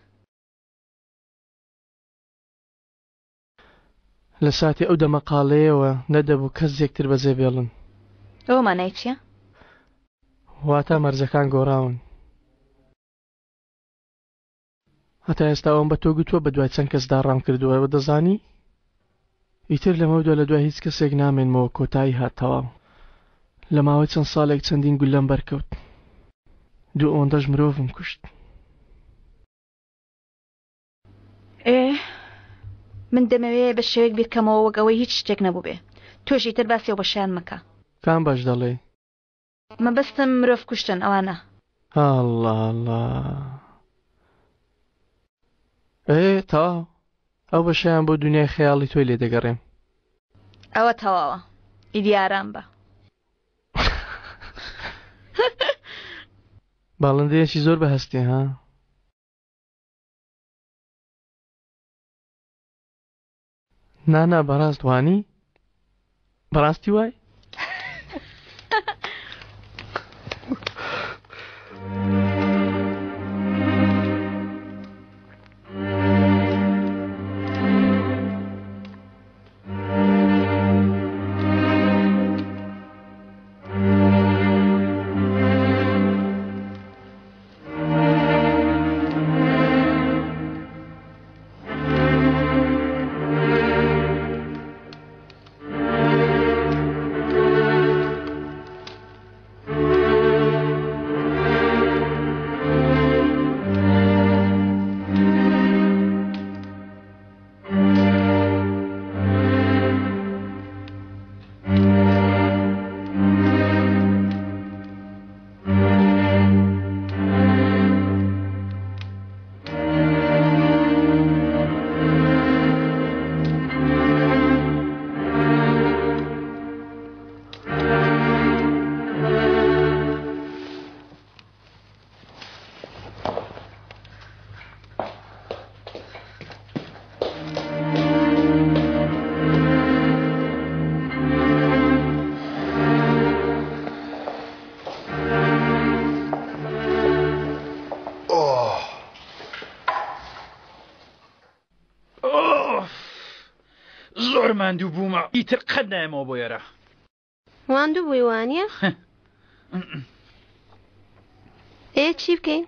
لە ساتی ئەو دەمەقاڵێیەوە نەدەبوو کەس یەکتر بەجێ بێڵن. ئەوە مانای چییە؟ واتا مەرجەکان گۆڕاون. هەتا ئێستا ئەوەم بە تۆ گوتووە بە دوای چەند کەسدا ڕام کردووە ئەوە دەزانی؟ ئیتر لەمەودوا لە دوای هیچ کەسێک نامێنمەوە کۆتایی هات تەواو. لە ماوەی چەند ساڵێک چەندین گوللەم بەرکەوت. دوو ئەوەندەش مرۆڤم کوشت. ئێ من دەمەوێ بە شێوەیەک بیرکەمەوە وەک ئەوەی هیچ شتێک نەبووبێ. تۆش ئیتر باسی ئەو بەشەیان مەکە. کام بەش دەڵێی؟ مەبەستم مرۆڤ کوشتن ئەوانە. ئەڵڵا ئەڵڵا. ئێ تەواو. ئەو بەشەیان بۆ دونیای خەیاڵی تۆی لێ دەگەڕێم. ئەوە تەواوە. ئیدی ئارام بە. باڵندەیەکی زۆر بەهەستی ها؟ نا نا بەڕاست وانی؟ بەڕاستی وای؟ زۆر ماندوو بوومە ئیتر قەت نایەمەوە بۆ ئێرە. ماندوو بووی وانە؟ ئێ چی بکەین؟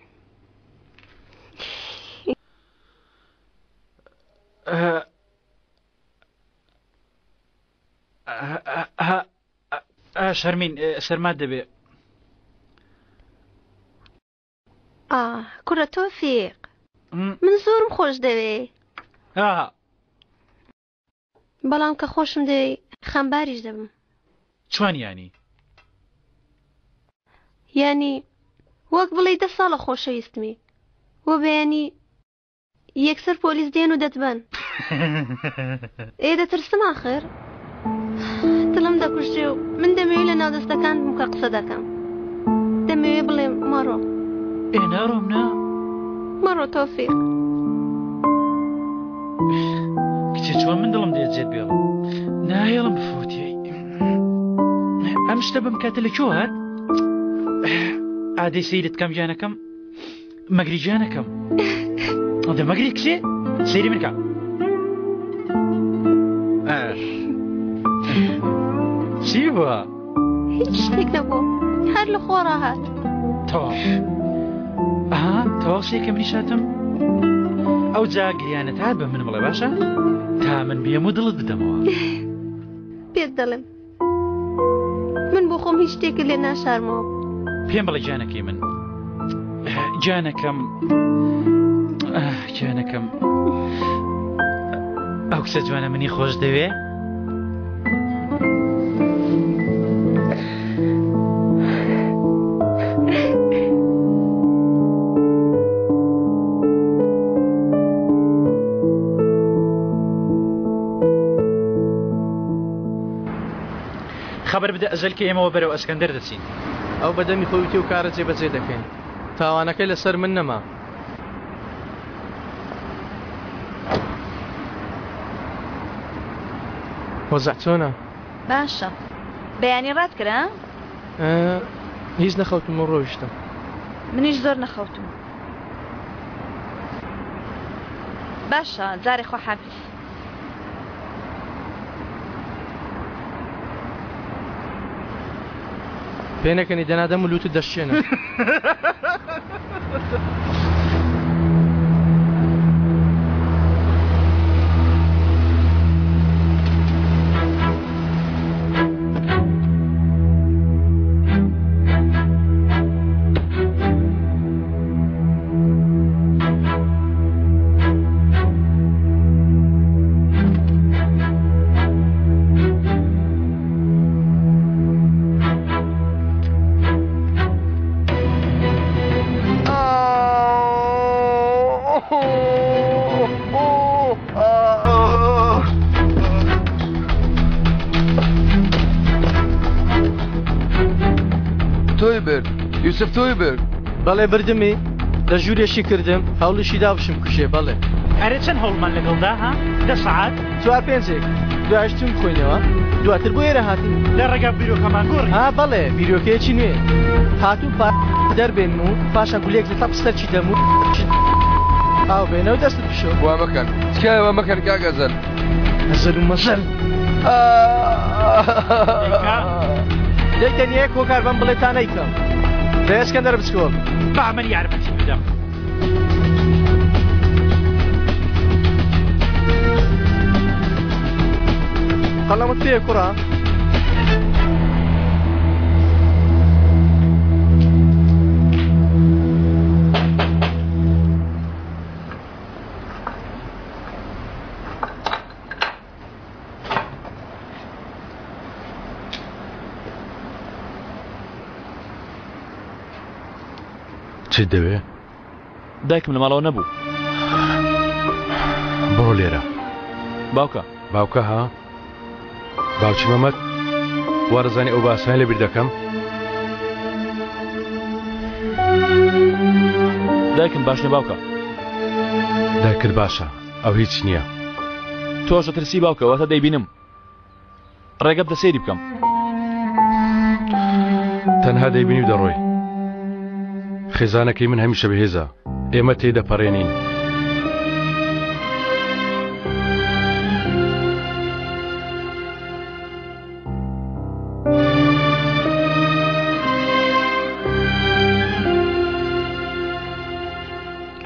شەرمین سەرمات دەبێ. ئا کوڕە تۆفیق من زۆرم خۆش دەوێ بەڵام کە خۆشم دەوێی خەمباریش دەبم. چۆن یانی؟ یانی وەک بڵێی دە ساڵە خۆشەویستمی و بەیانی یەکسەر پۆلیس دێن و دەتبەن. ئێ دەترسم ئاخر. دڵم دەکوژرێ و من دەمەوێ لە ناو دەستەکان بم کە قسە دەکەم. دەمەوێ بڵێم مەڕۆ. ئێ ناڕۆم نا. مەڕۆ تۆفیق. کچێ چۆن من دڵم دێت جێت بێڵم. ناهێڵم بفوتێی. ئەم شتە بم کاتە لە کوێ هات؟ ئادەی سەیرت کەم گیانەکەم. مەگری گیانەکەم دە مەگری کچێ سەیری من کە چی بووە؟ هیچ شتێک نەبوو هەر لە خۆڕا هات تەواو ئەها تەواو سێکە منیش هاتم ئەو جا گریانت هات بە من بڵێ باشە تا من بێم و دڵت بدەمەوە پێت دەڵێم من بۆ خۆم هیچ شتێکت لێ ناشارمەوە. پێم بڵێ گیانەکەی من گیانەکەم گیانەکەم ئەو کچە جوانە منی خۆش دەوێ؟ خەبەر بدە ئەزەل کە ئێمەوە بەرەو ئەسکەندەر دەچین. ئەو بە دەمی خۆی وتی و کارە جێبەجێ دەکەین. تاوانەکەی لەسەر من نەما. وەزع چۆنە؟ باشە. بەیانی ڕات کرد ها؟ هیچ نەخەوتم و ڕۆیشتم. منیش زۆر نەخەوتوم. باشە جارێ خواحافیز. پێنەکەنی دەنا دەم و لوتت دەشکێنم. تۆی برد یوسف تۆی برد بەڵێ بردمی لە ژوورێشی کردم هەوڵیشی دا بشم کوشێ بەڵێ. ئەرێ چەند هەوڵمان لەگەڵدا ها؟ دە سەعات؟ چوار پێنجێک دوایش چوون بخۆینەوە دواتر بۆ ئێرە هاتین. لە ڕێگا بیرۆکەمان گۆڕی. ها بەڵێ بیرۆکەیەکی نوێ هاتووم پار دەربێنم و پاشان گولەیەک لە تەپ سەرچی دەم و ئاو بێنە و دەستت بشۆ. وا مەکەن تکایە وا مەکەن کاک ئەزەل. ئەزەل و مەزەل. دەی تەنیا یەک هۆکار بەم بڵێ تا نەیکەم. دەی ئەسکەندەر بچکۆل. با من یارمەتیت بدەم. قەڵەمت پێیە کوڕە؟ چیت دەوێ؟ دایکم لە ماڵەوە نەبوو. بڕۆ لێرە. باوکە. باوکە ها؟ باوکی مەمەد؟ وا دەزانی ئەو باسانە لەبیر دەکەم؟ دایکم باش نیە باوکە. دایکت باشە ئەو هیچ نییە. تۆش دەترسی باوکە واتە دەیبینم. ڕێگە بدە سەیری بکەم. تەنها دەیبینی و دەڕۆی. خێزانەکەی من هەمیشە بەهێزە. ئێمە تێی دەپەڕێنین.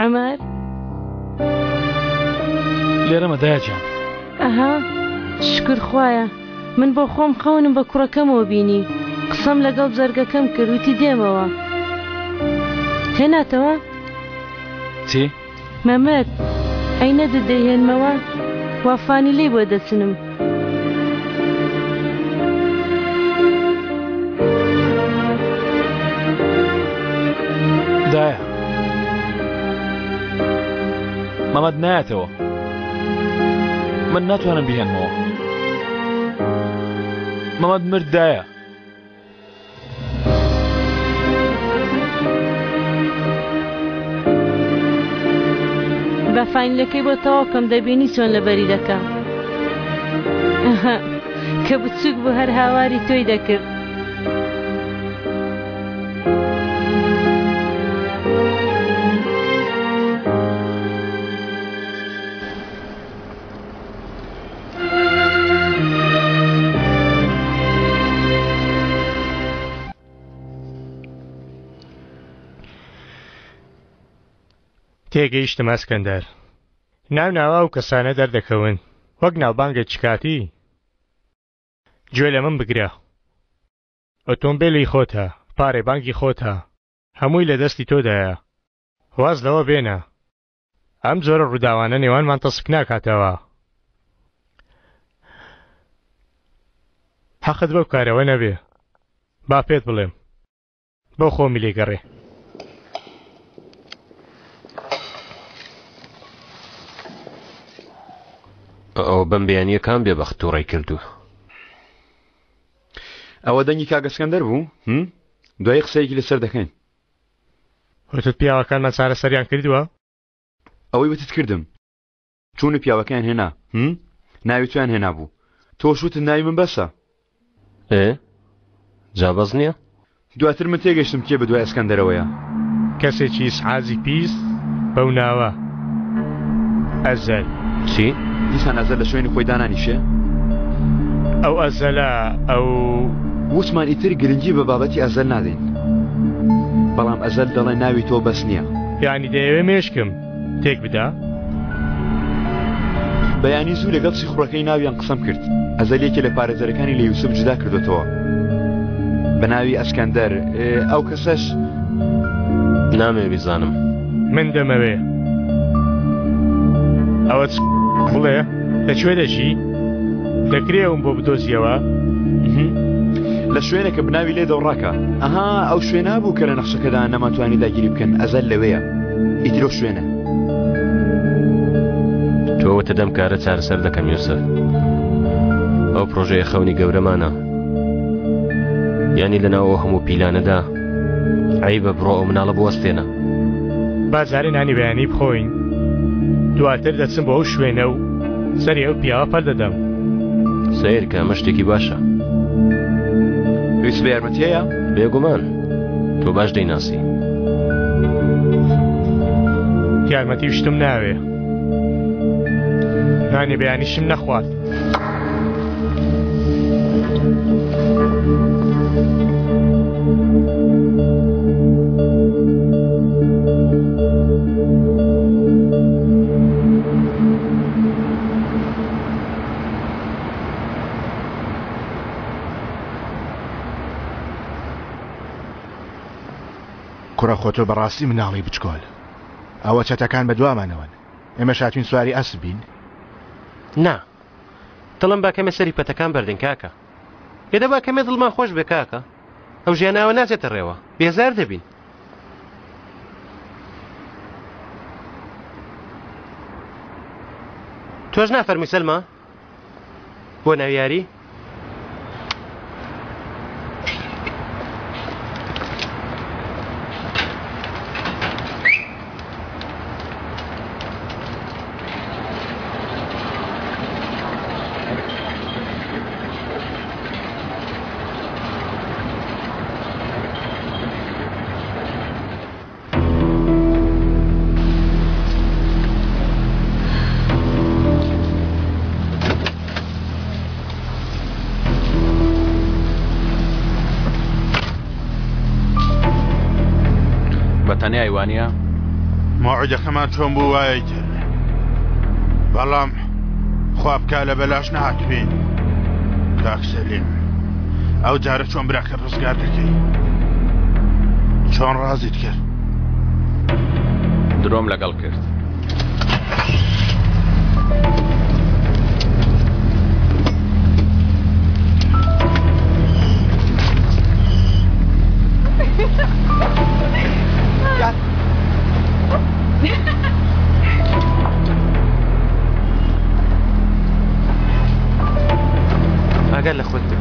عومەر؟ لێرەمە دایە گیان. ئەها شوکر خوایە من بۆ خۆم خەونم بە کوڕەکەمەوە بینی قسەم لەگەڵ جەرگەکەم کرد وتی دێمەوە هێناتەوە؟ چی؟ مەمەد ئەی نەدت دەیهێنمەوە وا فانیلەی بۆ دەچنم. دایە مەمەد نایەتەوە من ناتوانم بیهێنمەوە مەمەد مرد دایە بە فاینلەکەی بۆ تەواو کەم دەبینی چۆن لەبەری دەکەم کە بچوک بوو هەر هاواری تۆی دەکرد. تێگەیشتم ئەسکەندەر ناو ناوە ئەو کەسانە دەردەکەون وەک ناوبانگێکی کاتی گوێ لە من بگرە ئۆتۆمبێلی خۆتە پارەی بانکی خۆتە هەمووی لە دەستی تۆدایە واز لەوە بێنە ئەم جۆرە ڕووداوانە نێوانمان تەسک ناکاتەوە. حەقت بەو کارەوە نەبێ. با پێت بڵێم. بۆ خۆمی لێ گەڕێ. ئەوە بەم بەیانییە کام بێبەخت تووڕەی کردوو؟ ئەوە دەنگی کاک ئەسکەندەر بوو؟ دوایی قسەیەکی لەسەر دەکەین. وتت پیاوەکانمان چارەسەریان کردووە؟ ئەوەی وتت کردم. چوون و پیاوەکەیان هێنا. هم؟ ناوی تۆیان هێنابوو. تۆش وتت ناوی من بەسە. ئێ؟ جا بەس نییە؟ دواتر من تێگەشتم کێ بەدوای ئەسکەندەرەوەیە. کەسێکی ئیسعاجی پیس بەو ناوە. ئەزەل. چی؟ دیسان ئەزەل لە شوێنی خۆی دانانیشێ؟ ئەو ئەزەلە، ئەو. وتمان ئیتر گرنگی بە بابەتی ئەزەل نادەین. بەڵام ئەزەل دەڵێ ناوی تۆ بەس نییە. یانی دەیەوێ مێشکم تێک بدا؟ بەیانی زوو لەگەڵ سیخوڕەکەی ناویان قسەم کرد. ئەزەل یەکێ لە پارێزەرەکانی لە یوسف جودا کردۆتەوە بە ناوی ئەسکەندەر، ئەو کەسەش. نامەوێ بیزانم. من دەمەوێ. ئەوە چ بڵێ لە کوێ دەژی؟ دەکرێ ئەوم بۆ بدۆزیەوە؟ لە شوێنێکە بناوی لێ دەوڕاکە. ئەها ئەو شوێنە بوو کە لە نەخشەکەدا نەمانتوانی داگیری بکەن ئەزەل لەوێیە ئیتر ئەو شوێنە. تۆ وتت ئەم کارە چارەسەر دەکەم یوسف. ئەو پرۆژەیە خەونی گەورەمانە. یانی لەناو ئەو هەموو پیلانەدا. عەیبە بڕۆ ئەو مناڵە بوەستێنە. با جارێ نانی بەیانی بخۆین دواتر دەچم بۆ ئەو شوێنە و سەری ئەو پیاوە پەل دەدەم. سەیر کە ئەمە شتێکی باشە. پێویست بە یارمەتی هەیە؟ بێگومان تۆ باش دەیناسی. یارمەتی و شتم ناوێ. نانی بەیانیشم نەخوارد. کوڕە خۆ تۆ بەڕاستی مناڵی بچکۆل ئەوە چەتەکان بەدوامانەوەن ئێمەش هاتوین سواری ئەسپ بین؟ نا دڵم با کەمێ سەری پەتەکان بەردەین کاکە ئێ دەبا کەمێ دڵمان خۆش بێ کاکە ئەو ژیاناوە ناچێتە ڕێوە بێزار دەبین. تۆش نافەرمووی سەلما بۆ ناو یاری؟ بە تەنیای وانە؟ مەوعیدەکەمان چۆن بوو وایە ئیتر بەڵام خوا بکا لە بەلاش نەهاتبین کاک سەلیم ئەو جارە چۆن براکەت ڕزگار دەکەی چۆن ڕازیت کرد درۆم لەگەڵ کرد ئاگات لە خۆت بێ.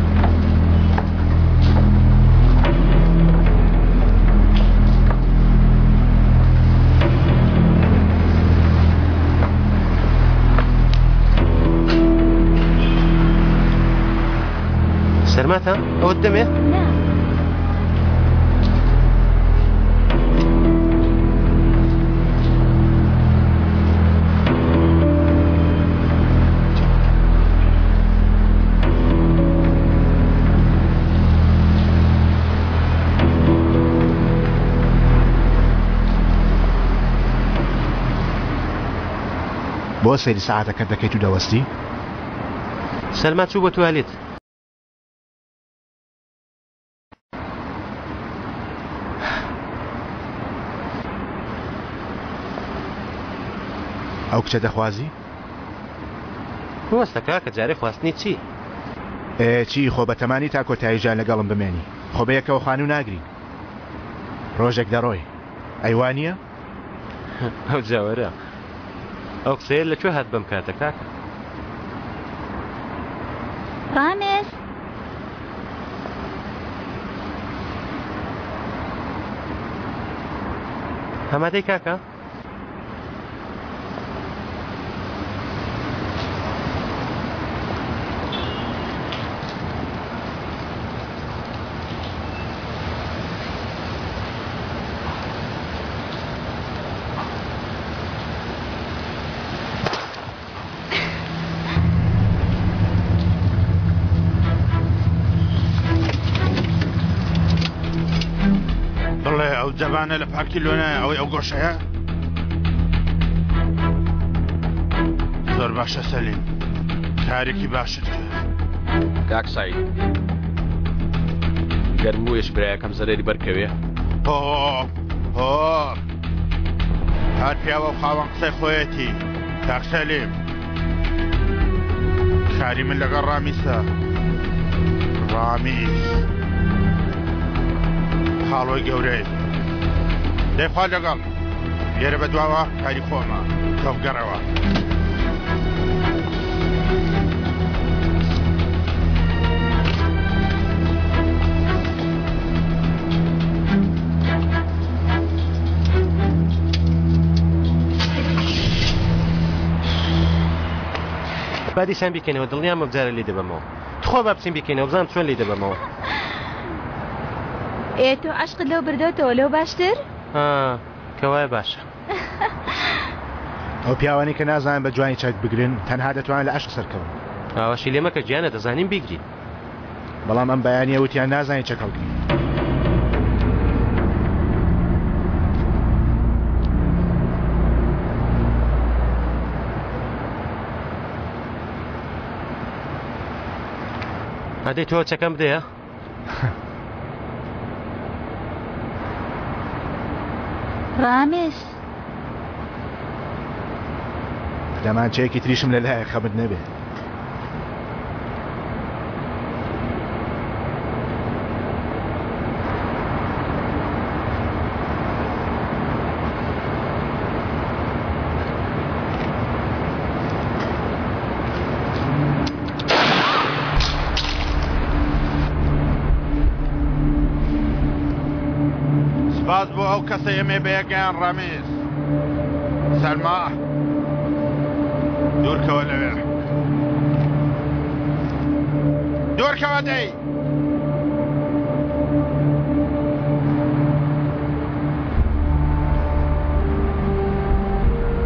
سەرماتە ئەوەت دەمێ؟ نا. بۆ سەیری سەعاتەکەت دەکەیت و دەوەستی؟ سەلما چوو بۆ توالێت. ئەو کچە دەخوازی؟ بوەستە کاکە جارێ خواستنی چی؟ ئێ چی خۆ بەتەمانی تا کۆتایی ژیان لەگەڵم بمێنی خۆ بەیەکەوە خانوو ناگرین ڕۆژێک دەڕۆی ئەی وا نییە؟ ئەو جاوەرە ئەو قسەیە لە کوێ هات بەم کاتە کاکە؟ ڕامێس ئامادەی کاکە؟ بڵێ ئەو جەبانە لە پارکی لۆنایە ئەوەی ئەو گۆشەیە زۆر باشە سەلیم کارێکی باشت کرد کاک سعید گەر موویش برایەکەم زەرەری بەرکەوێ هۆپ هۆپ هەر پیاوە و خاوەن قسەی خۆیەتی کاک سەلیم کاری من لەگەڵ ڕامیسە ڕامیس خاڵۆی گەورەی دەیخوا لەگەڵ لێرە بەدواوە کاری خۆمە تۆ بگەڕەوە. با دیسان بیکەینەوە دڵنیام ئەم جارە لێی دەبەمەوە. تخوا با بچین بیکەینەوە بزانم چۆن لێی دەبەمەوە. ئێ تۆ عەشقت لەو بردۆتەوە لەو باشتر؟ ها کەوایە باشە. ئەو پیاوانەی کە نازانن بە جوانی چەک بگرن تەنها دەتوانن لە عەشق سەرکەون. ئاواشی لێ مەکە گیانە دەزانین بیگرین. بەڵام ئەم بەیانیە وتیان نازانین چەک هەڵگرین. ئەدەی تۆ چەکەم بدەیە؟ ڕامێس دەمانچەیەکی تریشم لەلایە خەمت نەبێ. سپاس بۆ ئەو کەسە ئێمەی بەیەکەیان ڕەمیز سەلما دوورکەوە لەوێ دوورکەوە دەی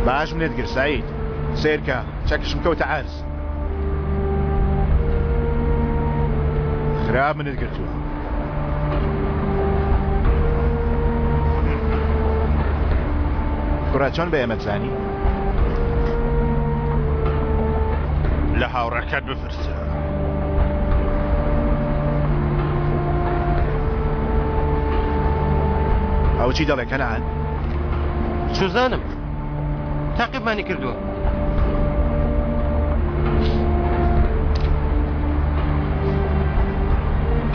باشم لێت گرت سعید سەیرکە چەکشم کەوتە عەرز خراپ منت گرتووە. کوڕە چۆن بە ئێمەت زانی؟ لە هاوڕێکەت بپرسە. ئەو چی دەڵێ کەنعان؟ چوزانم تاقیبمانی کردووە.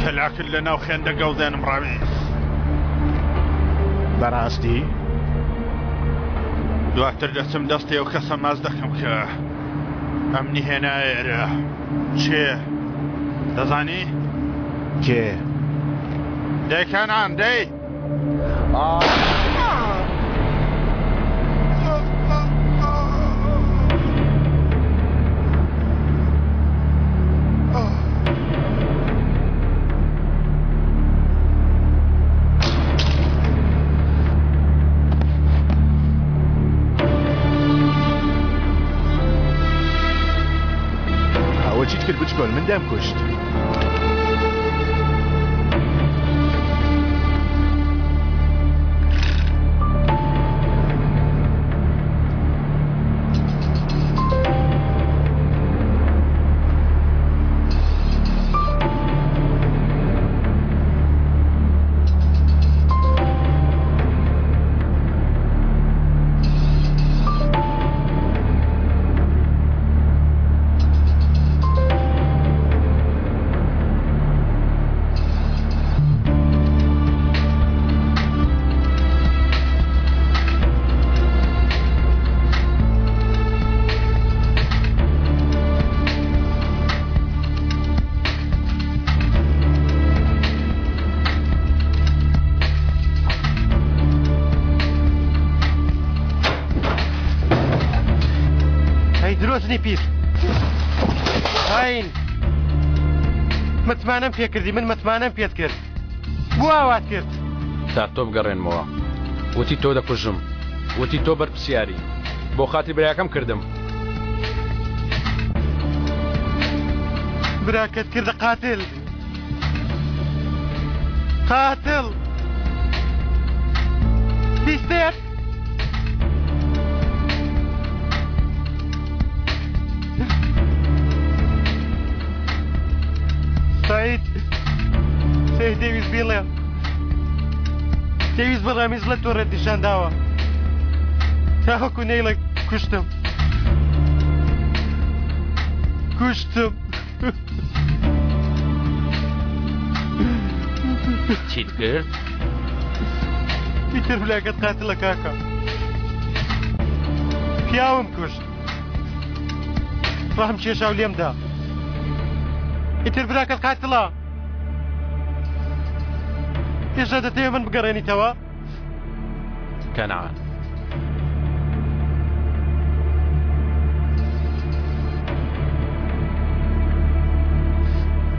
کەلاکت لە ناو خوێندە گەوزێنم ڕاویز. بەڕاستی؟ دواتر دەچم دەستی ئەو کەسە ماچ دەکەم کە ئەمنی هێنایە ئێرە. کێ؟ دەزانی؟ کێ؟ دەی کەنعان دەی! ئەوە چیت کرد بچکۆل من دەمکوشت. هەی درۆزنی پیس هاین متمانەم پێکردی من متمانەم پێت کرد بۆ ئاوات کرد تا تۆ بگەڕێنمەوە وتی تۆ دەکوژم وتی تۆ بەرپسیاری بۆ خاتری براکەم کردم براکەت کردە قاتل قاتل بیستێت سعید سعید دەویست بیڵێ دەویست بە ڕامیز بڵێ تۆ ڕێت نیشان داوە تاوەکو نەیڵێ کوشتم کوشتم چیت کرد؟ ئیتر بلاکەت قاتلە کاکە پیاوم کوشت ڕەحم کێشا و لێم دا ئیتر براکەت قاتڵە ئێستا دەتەوێ من بگەڕێنیتەوە کەنعان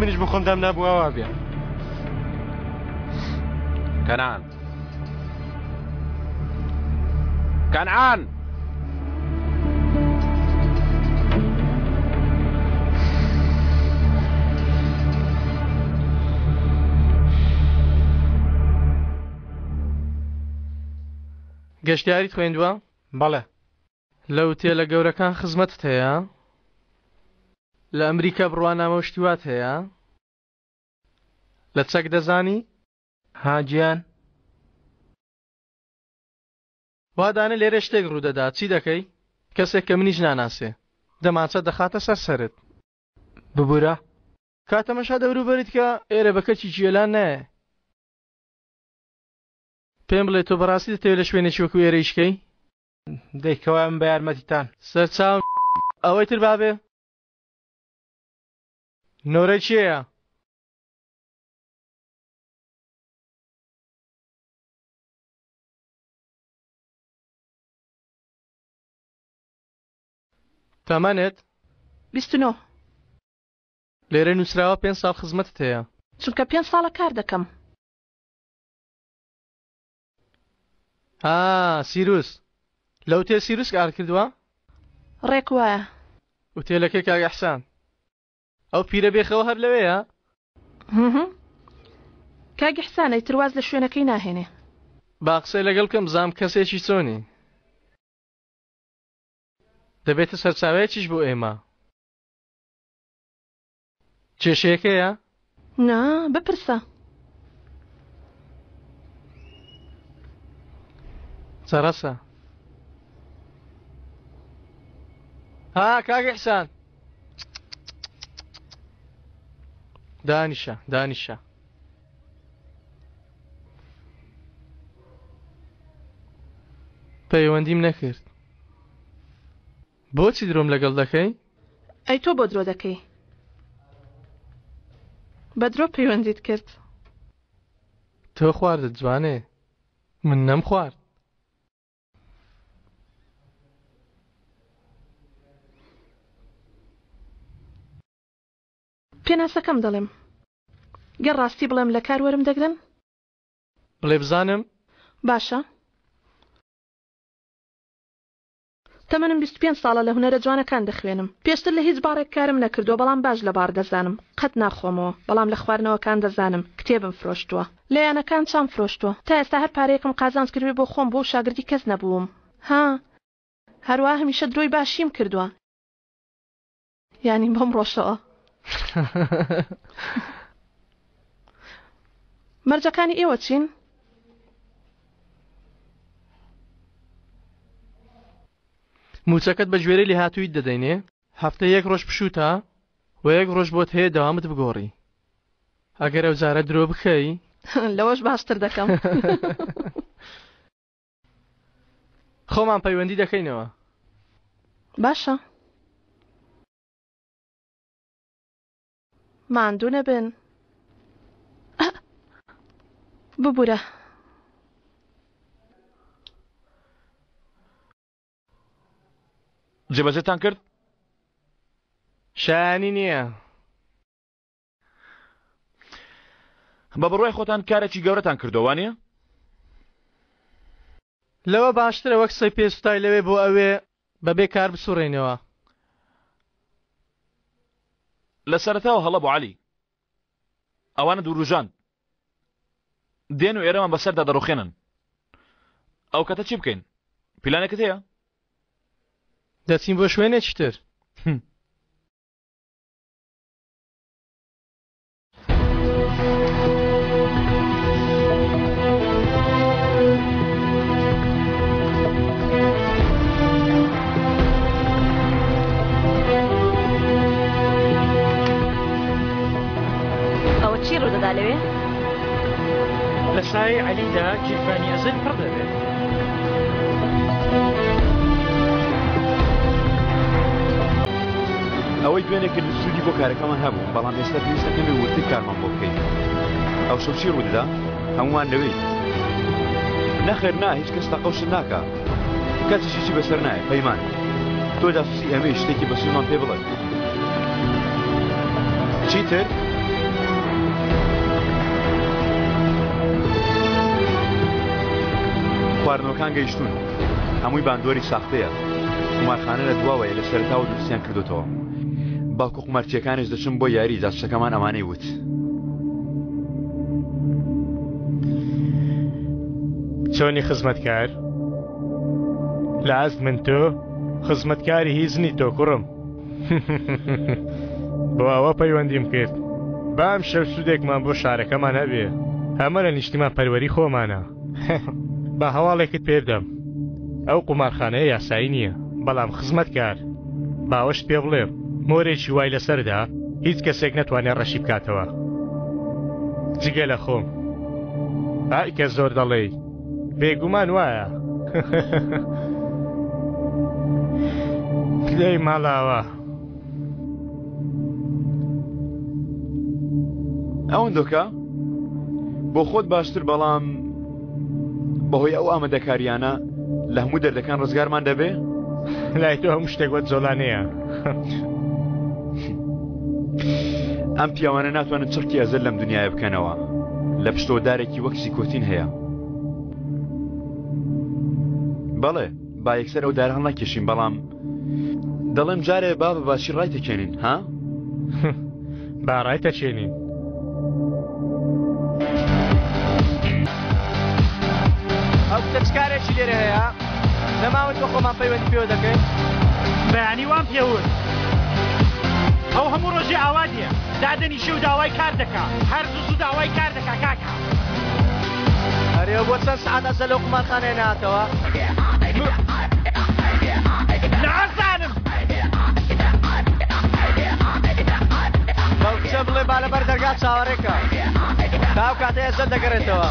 منیش بۆ خۆم دامنابوو ئاوا بێ. کەنعان کەنعان گەشتیاریت خوێندووە؟ بەڵێ. لە ئوتێلە گەورەکان خزمەتت هەیە؟ لە ئەمریکا بڕوانامە و شتی وات هەیە؟ لە چەک دەزانی؟ ها گیان؟ وا دانێ لێرە شتێک ڕوودەدا چی دەکەی؟ کەسێک کە منیش ناناسێ دەمانچە دەخاتە سەر سەرت. ببورە؟ کا تەمەشا دەوروبەرت کە ئێرە بە کەچی گوێلان نایە. پێم بڵێ تۆ بەڕاستی دەتەوێ لە شوێنێکی وەکو ئێرە ئیش کەی؟ دەی کەوایە من بە یارمەتیتان. سەرچاوم ئەوەی تر بابێ. نۆرەی کێیە؟ تەمەنت؟ 29. لێرە نووسراوە پێنج ساڵ خزمەتت هەیە. چونکە پێنج ساڵە کار دەکەم. ها سیروس لە ئوتێل سیروس کار کردووە؟ ڕێک وایە. ئوتێلەکەی کاک ئیحسان. ئەو پیرە بێخەوە هەر لەوێیە؟ کاک ئیحسان ئیتر واز لە شوێنەکەی ناهێنێ. با قسەی لەگەڵ بکەم بزانم کەسێکی چۆنی. دەبێتە سەرچاوەیەکیش بۆ ئێمە. کێشەیەک هەیە؟ نا، بپرسە. چەرەسە. ها کاک ئیحسان. دانیشە، دانیشە. پەیوەندیم نەکرد. بۆچی درۆم لەگەڵ دەکەی؟ ئەی تۆ بۆ درۆ دەکەی؟ بە درۆ پەیوەندیت کرد. تۆ خواردت جوانێ من نەمخوارد. پێناسەکەم دەڵێم. گەر ڕاستی بڵێم لە کار وەرم دەگرن؟ بڵێ بزانم. باشە. تەمەنم 25 ساڵە لە هونەرە جوانەکان دەخوێنم. پێشتر لە هیچ باڕێک کارم نەکردووە بەڵام باش لە باڕ دەزانم. قەت ناخۆمەوە. بەڵام لە خواردنەوەکان دەزانم. کتێبم فرۆشتووە. لە یانەکان چام فرۆشتووە. تا ئێستا هەر پارەیەکم قازانج کردبێ بۆ خۆم بووە و شاگردی کەس نەبووم. ها. هەروەها هەمیشە درۆی باشیم کردووە. یانی بەم ڕۆشەوە. مەرجەکانی ئێوە چین؟ مووچەکەت بە گوێرەی لێهاتوویت دەدەینێ، هەفتەی یەک ڕۆژ پشووتە و یەک ڕۆژ بۆت هەیە دەوامت بگۆڕی. ئەگەر ئەو جارە درۆ بکەی. لەوەش باشتر دەکەم. خۆمان پەیوەندی دەکەینەوە. باشە. ماندوو نەبن. ببورە. جێبەجێتان کرد؟ شایانی نییە. بە بڕوای خۆتان کارێکی گەورەتان کردووە وانییە؟ لەوە باشترە وەک سەی پێ سوتای لەوێ بۆ ئەوێ بەبێ کار بسوڕێینەوە. لە سەرەتاوە هەڵە بوو عەلی. ئەوانت وروژاند. دێن و ئێرەمان بەسەردا دەڕوخێنن. ئەو کاتە چی بکەین؟ پیلانێکت هەیە؟ دەچین بۆ شوێنێکی تر. ئەوە چی ڕوودەدا لەوێ؟ لە سایەی عەلیدا گیرفانی ئەزەل پڕ دەبێت. ئەوەی دوێنێ کردت سوودی بۆ کارەکەمان هەبوو، بەڵام ئێستا پێویستە کەمێ وردتر کارمان بۆ بکەیت. ئەو شەو چی ڕوودەدا؟ هەموومان لەوێین. نەخێر نا، هیچ کەس تەقە و شت ناکا. کەسیش هیچی بەسەر نایە، پەیمان. تۆ جاسوسی ئێمەی، شتێکی بەسوودمان پێ بڵێ. چیتر؟ خواردنەوەکان گەیشتوون. هەمووی باندۆری ساختەیە. قومارخانە لە دواوەیە لە سەرەتاوە دروستیان کردۆتەوە. بەڵکو قومارچیەکانیش دەچن بۆ یاری جاسوسەکەمان ئەمانەی وت. چۆنی خزمەتکار؟ لە ئاست من تۆ خزمەتکاری هیچ نی تۆ کوڕم. بۆ ئەوە پەیوەندیم کرد با ئەمشەو سوودێکمان بۆ شارەکەمان هەبێ ئەمە لە نیشتیمان پەروەری خۆمانە با هەواڵێکت پێ بدەم ئەو قومارخانەیە یاسایی نییە بەڵام خزمەتکار باوەشت پێ بڵێم مۆرێکی وای لەسەردا هیچ کەسێک نەتوانێت ڕەشی بکاتەوە جگە لە خۆم ئای کە زۆر دەڵێی بێگومان وایە لێی ماڵاوە ئەوەندۆکە بۆ خۆت باشتر بەڵام بەهۆی ئەو ئامادەکاریانە لە هەموو دەردەکان ڕزگارمان دەبێ لای تۆ هەموو شتێک وەک زۆلانەیە ئەم پیاوانە ناتوانن چڕکی ئەزەل لەم دنیاە بکەنەوە لە پشتەوە دارێکی وەک سیکۆتین هەیە بەڵێ با یەکسەر ئەو دارە هەڵنەکێشین بەڵام دەڵێم جارێ با بە باشی ڕایتەکێنین ها با ڕایتەچێنین ئەو کچە چ کارێکی لێرە هەیە؟ نەماون بۆ خۆمان پەیوەندی پێوە دەکەین؟ بەیانی وام پێ وت. ئەو هەموو ڕۆژێ ئاوا دێ دادەنیشێ و داوای کار دەکا. هەر زوو زوو داوای کار دەکا کاکە. ئەرێ بۆ چەند سەعات ئەزە لەو قومارخانەیە نەهاتەوە؟ نازانم. بەو کچە بڵێ با لەبەر دەرگا چاوەڕێ کە تا ئەو کاتەی ئەزەل دەگەڕێتەوە.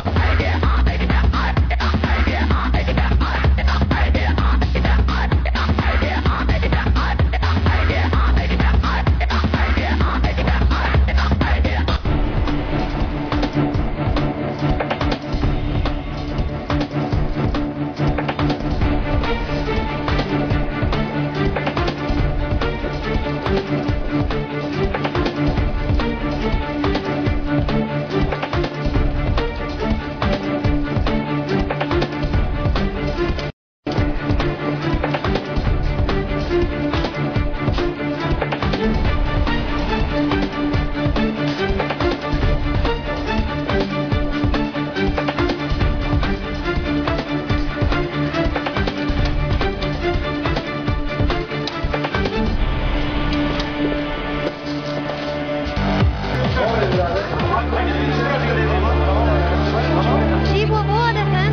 چی بووە بۆ وا دەکەن؟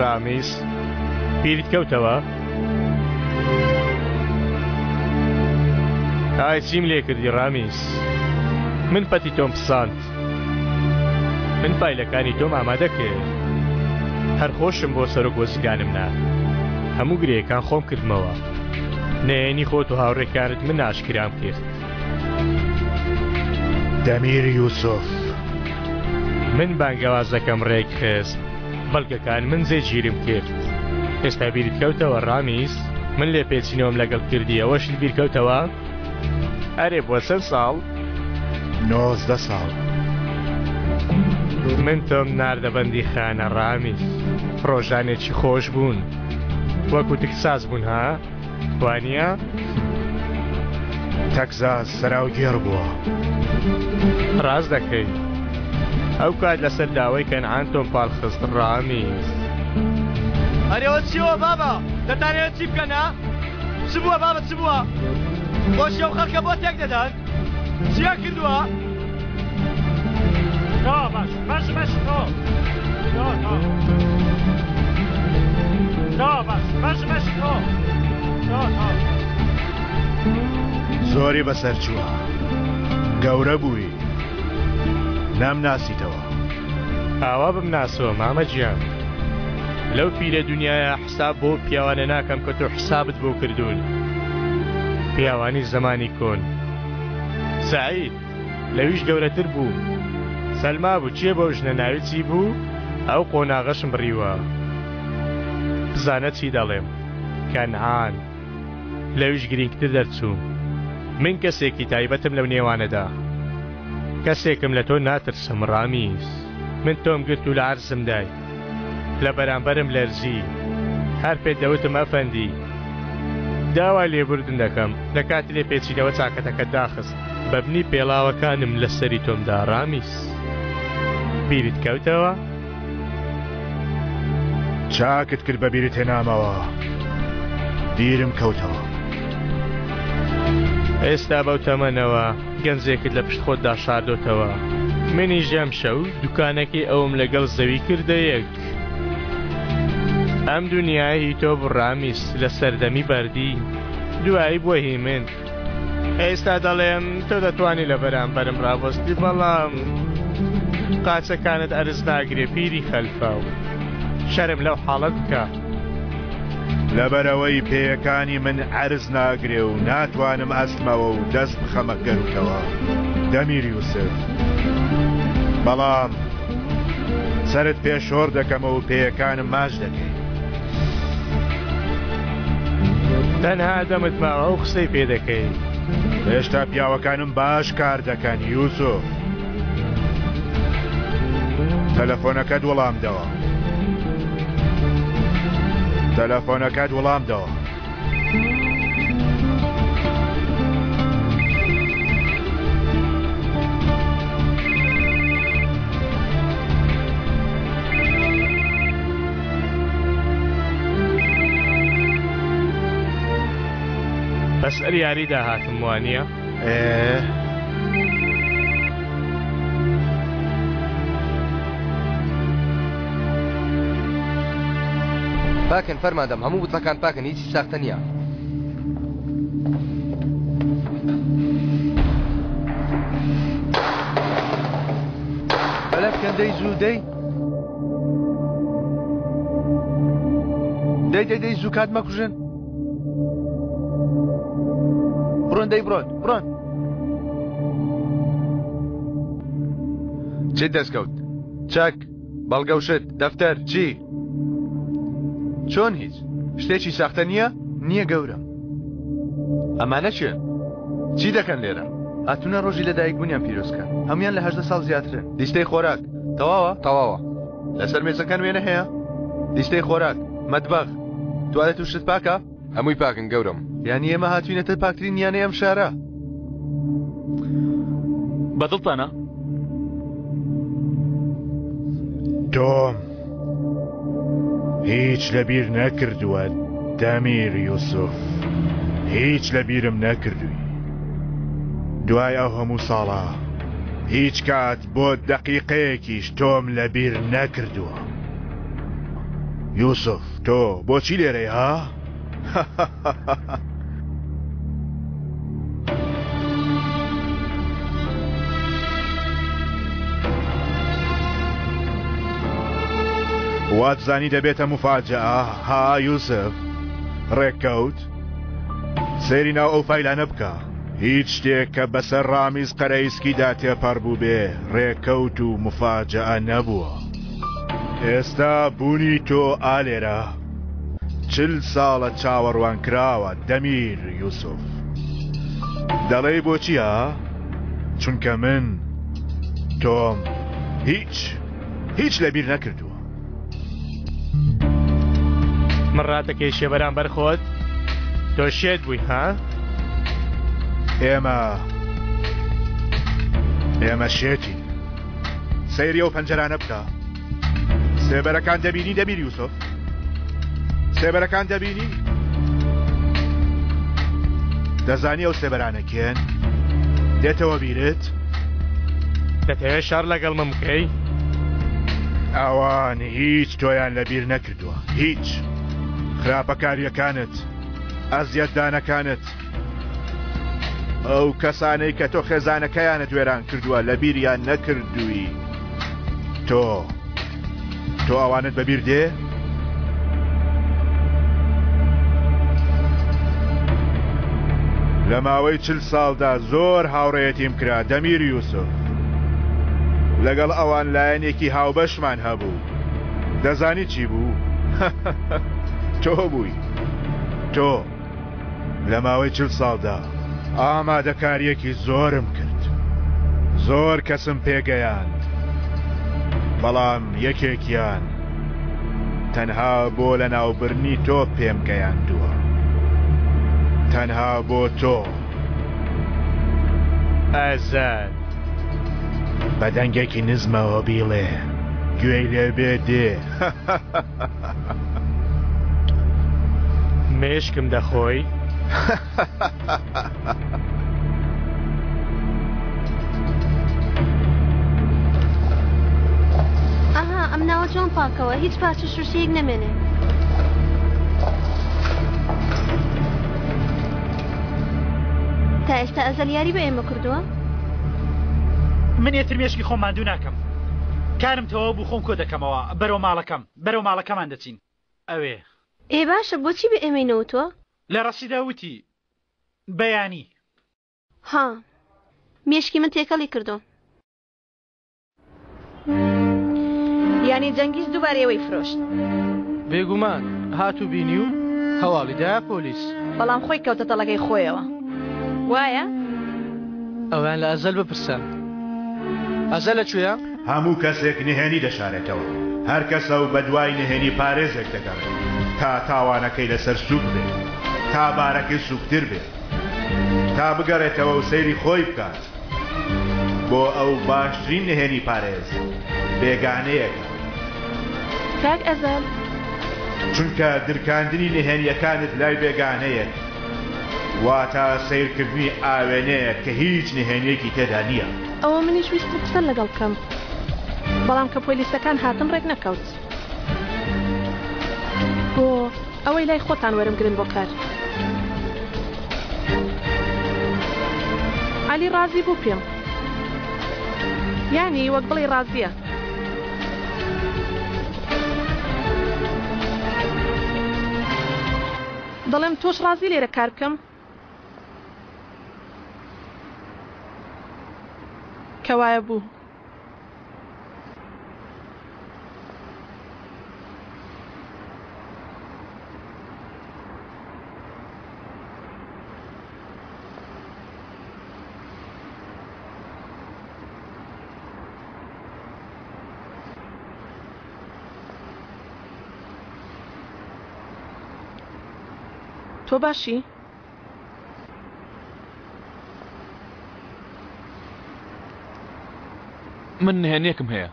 ڕامیس بیرت کەوتەوە؟ ئای چیم لێ کردی ڕامیس من پەتی تۆم پساند من فایلەکانی تۆم ئامادە کرد هەر خۆشم بۆ سەرۆک وەزیرانم نارد هەموو گرێیەکان خۆم کردمەوە نهێنی خۆت و هاوڕێکانت من ئاشکرام کرد دەمیر یوسف. من بانگەوازەکەم ڕێکخست بەڵگەکان من جێگیرم کرد ئێستا بیرت کەوتەوە ڕامیس من لێپێچینەوەم لەگەڵ کردی ئەوەشت بیر کەوتەوە ئەرێ بۆ چەند ساڵ 19 ساڵ من تۆم ناردە بەندیخانە ڕامیس ڕۆژانێکی خۆش بوون وەکو تکساس بوون ها وانییە؟ تەکزاس سەراوگێڕ بووە. ڕاست دەکەی. ئەو کات لەسەر داوای کەنعان تۆم پاڵ خست ڕامیز. ئەرێ ئەوە چیوە بابە؟ دەتانەوێت چی بکەن ها؟ چ بووە بابە چ بووە؟ بۆچی ئەو خەڵکە بۆ تێک دەدەن؟ چیان کردووە؟ تەواو باش باش باش تەواو تەواو تەواو تەواو باش باش باش تەواو تەواو تەواو زۆری بەسەر چووە گەورە بووی نامناسیتەوە ئاوا بمناسەوە مامە گیان لەو پیرە دنیاە حساب بۆ پیاوانە ناکەم کە تۆ حسابت بۆ کردوون پیاوانی زەمانی کۆن سعید لەویش گەورەتر بوو سەلما بوو چیە بەو ژنە ناوی چی بوو ئەو قۆناغەشم بڕیوە. بزانە چی دەڵێم کەنعان لەویش گرینگتر دەرچووم من کەسێکی تایبەتم لەو نێوانەدا کەسێکم لە تۆ ناترسم ڕامیز من تۆم گرت و لە عەرزم دای لە بەرامبەرم لەرزی هەر پێت دەوتم ئەفەندی داوای لێبوردن دەکەم لە کاتی لێ پێچینەوە چاکەتەکەت داخست بە بنی پێڵاوەکانم لە سەری تۆمدا ڕامیز بیرت کەوتەوە؟ چاکت کرد بە بیرت هێنامەوە بیرم کەوتەوە. ئێستا بەو تەمەنەوە گەنجێکت لە پشت خۆتدا شاردۆتەوە منیش ئەمشەو دوکانەکەی ئەوم لەگەڵ زەوی کردە یەک ئەم دنیایە هی تۆ بوو ڕامیس لە سەردەمی بەردی دوایی بووە هی من ئێستا دەڵێم تۆ دەتوانی لە بەرامبەرم ڕابەستی بەڵام قاچەکانت ئەرز ناگرێ پیری خەلفاو شەرم لەو حاڵەت بکە. لەبەرئەوەی پێیەکانی من عەرز ناگرێ و ناتوانم ئەستمەوە و دەست بخەمە گەرووتەوە دەمیر یوسف بەڵام سەرت پێ شۆڕ دەکەمەوە و پێیەکانم ماچ دەکەی. تەنها دەمت ماوە و قسەی پێ دەکەی. هێشتا پیاوەکانم باش کار دەکەن یوسف. تەلەفۆنەکەت وەڵام دەوە. تەلەفۆنەکەت وەڵام دەوە. بەس ئەر یاری داهاتم وانە؟ پاکن فەرماندەم هەموو بتڵەکان پاکن هیچی ساختە نییە. بەلە بکەن دەی زوو دەی دەی دەی دەی زوو کات مەکوژن بڕۆن دەی بڕۆن بڕۆن چیت دەستکەوت چەک بەڵگە و شت دەفتەر چی چۆن هیچ شتێکی ساختە نییە نییە گەورەم ئەمانە کێن چی دەکەن لێرە هاتوونە ڕۆژی لەدایک بوونیان پیرۆزکەن هەموویان لە 18 ساڵ زیاترن لیستەی خۆراک تەواوە تەواوە لەسەر مێزەکان وێنە هەیە لیستەی خۆراک مەتبەخ توالێت و شت پاکە هەمووی پاکن گەورەم. یانی ئێمە هاتوینەتە پاکترین یانەی ئەم شارە. بەدڵتانە؟ تۆم هیچ لەبیر نەکردووە دەمیر یوسف هیچ لەبیرم نەکردووی دوای ئەو هەموو ساڵە هیچ کات بۆ دەقیقەیەکیش تۆم لەبیر نەکردووە یوسف تۆ بۆچی لێرەی ها؟ وات زانی دەبێتە مفاجەئە ها یوسف ڕێککەوت سەیری ناو ئەو فایلانە بکە هیچ شتێک کە بەسەر ڕامیز قەرەیسکیدا تێپەڕ بووبێ ڕێکەوت و مفاجەئە نەبووە ئێستا بوونی تۆ ئالێرە چل ساڵە چاوەڕوانکراوە دەمیر یوسف دەڵێی بۆچی ها؟ چونکە من تۆم هیچ هیچ لەبیر نەکردووە. من ڕاتەکێشێ بەرامبەر خۆت تۆ شێت بووی ها؟ ئێمە ئێمە شێتین سەیری ئەو پەنجەرانە بکە سێبەرەکان دەبینی دەمیر یوسف سێبەرەکان دەبینی دەزانی ئەو سێبەرانە کێن دێتەوە بیرت دەتەوێت شەڕ لەگەڵ من بکەی ئەوان هیچ تۆیان لەبیر نەکردووە هیچ خراپەکاریەکانت ئەزیەتدانەکانت ئەو کەسانەی کە تۆ خێزانەکەیانت وێران کردووە لە بیریان نەکردووی تۆ تۆ ئەوانت بەبیر دێ؟ لە ماوەی چل ساڵدا زۆر هاوڕێیەتیم کرا دەمیر یوسف لەگەڵ ئەوان لایەنێکی هاوبەشمان هەبوو دەزانی چی بوو؟ تۆ بووی. تۆ. لە ماوەی چل ساڵدا ئامادەکارییەکی زۆرم کرد. زۆر کەسم پێگەیاند. بەڵام یەکێکیان تەنها بۆ لەناوبرنی تۆ پێم گەیاندووە. تەنها بۆ تۆ. ئازاد. بە دەنگێکی نزمەوە بیڵێ گوێی لێ بێ دێ. مێشکم دەخۆی؟ ئەها ئەم ناوە جوان پاکەوە هیچ پارچە شوشەیەک نەمێنێ. تا ئێستا ئەزەل یاری بە ئێمە کردووە؟ من ئێتر مێشکی خۆم ماندوو ناکەم کارم تەواو بوو خۆم کۆ دەکەمەوە بەرەو ماڵەکەم بەرەو ماڵەکەمان دەچین ئەوێ. ئێ باشە بۆچی بە ئێمەی نەوتووە؟ لە ڕاستیدا وتی بەیانی. ها مێشکی من تێکەڵی کردووم. یانی جەنگیز دووبارە ئێوەی فرۆشت. بێگومان هات و بینی و هەواڵی دایە پۆلیس. بەڵام خۆی کەوتە تەڵەکەی خۆیەوە وایە؟ ئەویان لە ئەزەل بپرسە. ئەزەل لە کوێیە؟ هەموو کەسێک نهێنی دەشارێتەوە، هەر کەسە و بەدوای نهێنی پارێزێک دەگەڕێت تا تاوانەکەی لەسەر سووک بێت، تا بارەکەی سووکتر بێت، تا بگەڕێتەوە و سەیری خۆی بکات. بۆ ئەو باشترین نهێنی پارێز بێگانەیەکە. کاک ئەزەل. چونکە درکاندنی نهێنیەکانت لای بێگانەیەک واتە سەیرکردنی ئاوێنەیەک کە هیچ نهێنیەکی تێدا نییە. ئەوە منیش ویستم قسەت لەگەڵ بکەم بەڵام کە پۆلیسەکان هاتن ڕێک نەکەوت. بۆ ئەوەی لای خۆتان وەرم گرن بۆ کار. عەلی ڕازی بوو پێم. یانی وەک بڵێی ڕازییە. دەڵێم تۆش ڕازی لێرە کار بکەم؟ کەوایە بوو. تۆ باشی؟ من نهێنیەکم هەیە.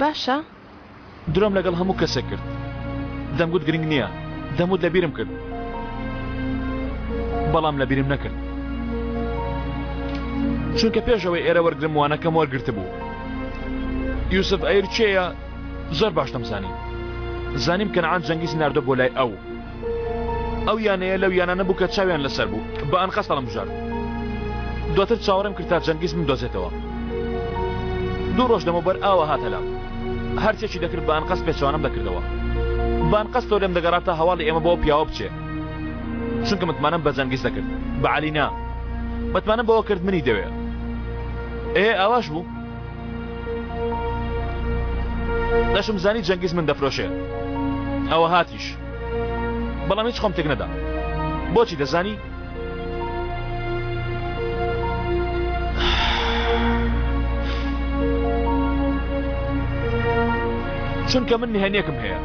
باشە. درۆم لەگەڵ هەموو کەسێک کرد. دەمگوت گرنگ نییە. دەموت لەبیرم کرد. بەڵام لەبیرم نەکرد. چونکە پێش ئەوەی ئێرە وەرگرم وانەکەم وەرگرتبوو. یوسف ئەیر کێیە؟ زۆر باش دەمزانی. زانیم کەنعان جەنگیزی ناردووە بۆ لای ئەو. ئەو یانەیە لەو یانانە بوو کە چاویان لەسەر بوو. بە ئەنقەست هەڵمبژارد. دواتر چاوەڕێم کرد تا جەنگیز بمدۆزێتەوە. دوو ڕۆژ لەمەوبەر ئاوا هاتە لام. هەرچێکی دەکرد بە ئەنقەست پێچەوانەم دەکردەوە. بە ئەنقەستەوە لێم دەگەڕا تا هەواڵی ئێمە بۆ ئەو پیاوە بچێ. چونکە متمانەم بە جەنگیز دەکرد، بە عەلی نا. متمانەم بەوە کرد منی دەوێ. ئێ ئاواش بوو. دەشمزانی جەنگیز من دەفرۆشێ. ئەوە هاتیش. بەڵام هیچ خۆم تێک نەدا. بۆچی دەزانی؟ چونکە من نهێنیەکم هەیە.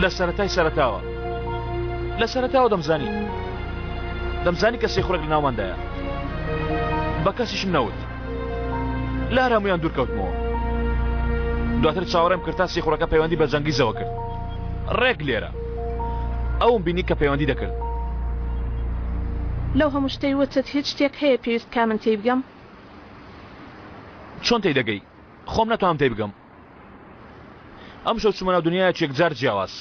لە سەرەتای سەرەتاوە. لە سەرەتاوە دەمزانی. دەمزانی کە سیخوڕێک لە ناوماندایە. بە کەسیشم نەوت. لە هەر هەموویان دوور کەوتمەوە. دواتر چاوەڕێم کرد تا سیخوڕەکە پەیوەندی بە جەنگیزەوە کرد. ڕێک لێرە. ئەوم بینی کە پەیوەندی دەکرد. لەو هەموو شتەی وتت هیچ شتێک هەیە پێویست بکا من تێی بگەم؟ چۆن تێی دەگەی؟ خۆم ناتوانم تێی بگەم. ئەمشەو چوومە ناو دنیایەکی یەکجار جیاواز.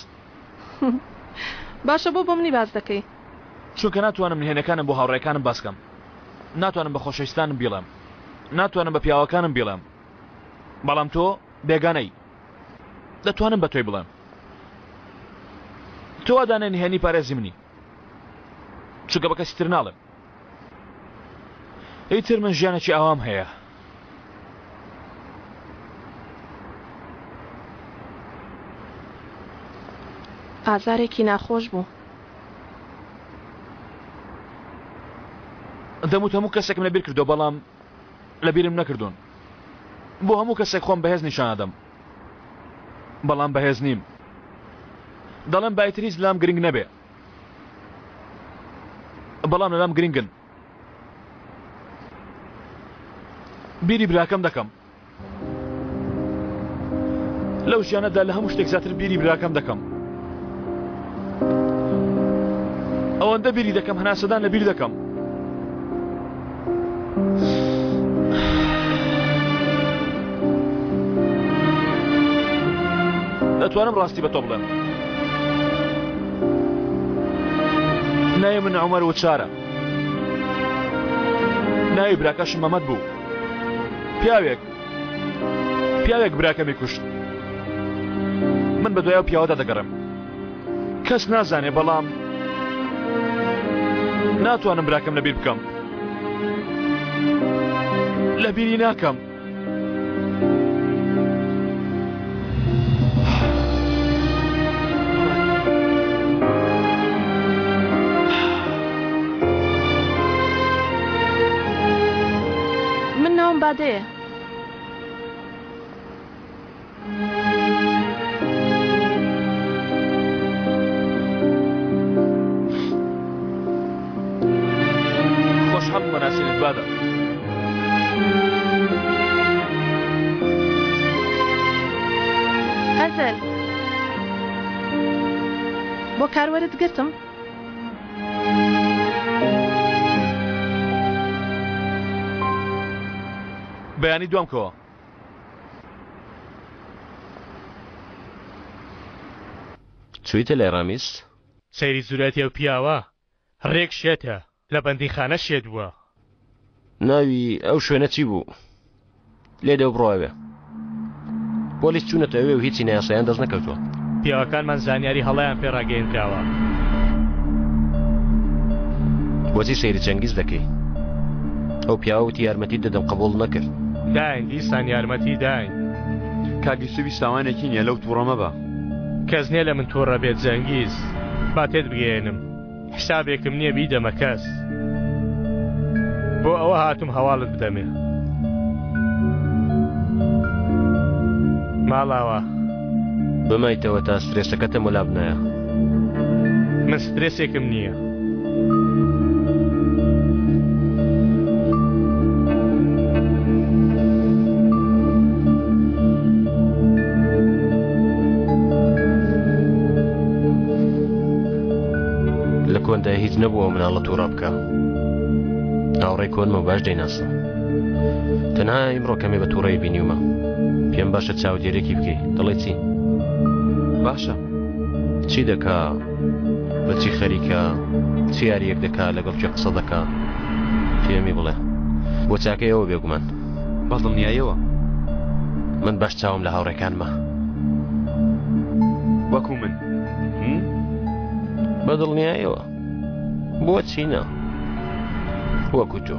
باشە بۆ بۆ منی باس دەکەی؟ چونکە ناتوانم نهێنەکانم بۆ هاوڕێکانم باس کەم. ناتوانم بە خۆشەویستانم بیڵێم. ناتوانم بە پیاوەکانم بیڵێم. بەڵام تۆ بێگانەی. دەتوانم بە تۆی بڵێم. تۆ وا دانێ نهێنی پارێزی منی. چونکە بە کەسی تر ناڵێم. ئیتر من ژیانێکی ئاوام هەیە. ئازارێکی ناخۆش بوو. دەموت هەموو کەسێکم لەبیر کردووە بەڵام لەبیرم نەکردوون. بۆ هەموو کەسێک خۆم بەهێز نیشان ئەدەم بەڵام بەهێز نیم. دەڵێم با ئیتر هیچ لام گرنگ نەبێ بەڵام لەلام گرنگن. بیری براکەم دەکەم. لەو ژیانەدا لە هەموو شتێک زیاتر بیری براکەم دەکەم. ئەوەندە بیری دەکەم هەناسەدان لە بیر دەکەم. دەتوانم ڕاستی بە تۆ بڵێم. ناوی من عومەر وچارە. ناوی براکەشم مەمەد بوو. پیاوێک پیاوێک براکەمی کوشت. من بە دوای ئەو پیاوەدا دەگەڕێم. کەس نازانێ بەڵام ناتوانم براکەم لەبیر بکەم. لەبیری ناکەم. من ناوم بادەیە. خۆشحاڵ بووم بە ناسینت بادە. ئەزەل بۆ کار وەرت گرتم؟ بەیانی دوام کەوە. چوویتە لای ڕامیز؟ سەیری زورەتی ئەو پیاوە ڕێک شێتە لە بەندیخانە شێت بووە. ناوی ئەو شوێنە چی بوو؟ لێدە و بڕۆ ئەوێ. پۆلیس چوونەتە ئەوێ و هیچی نایاسایان دەست نەکەوتووە. پیاوەکانمان زانیاری هەڵەیان پێ ڕاگەیەندراوە. بۆچی سەیری چەنگیز دەکەی؟ ئەو پیاوە وتی یارمەتیت دەدەم قبوڵ نەکرد. داین دیسان یارمەتی داین. کاک یوسف هیچ تاوانێکی نییە لەو توڕە مەبە. کەس نییە لە من توڕە بێت جەنگیز با تێت بگەیەنم حسابێکم نییە بیدەمە کەس بۆ ئەوە هاتوم هەواڵت بدەمێ. ماڵاوا. بمایتەوە تا سترێسەکەتم وەلا بنایە. من سترێسێکم نییە. لە کۆندا هیچ نەبوو ئەو مناڵە تووڕە بکە هاوڕێی کۆنمە باش دەیناسم تەنها ئیمڕۆ کەمێ بە تووڕەی بینیومە پێم باشە چاودێرێکی بکەی دەڵێ چی باشە چی دەکا بە چی خەریکە چی یاریەک دەکا لەگەڵ کێ قسە دەکا پێمی بڵێ بۆ چاکەی ئەوە بێگومان بە دڵنیایەوە من باش چاوم لە هاوڕێکانمە وەکو من بە دڵنیایەوە بۆچی نا وەکو تۆ.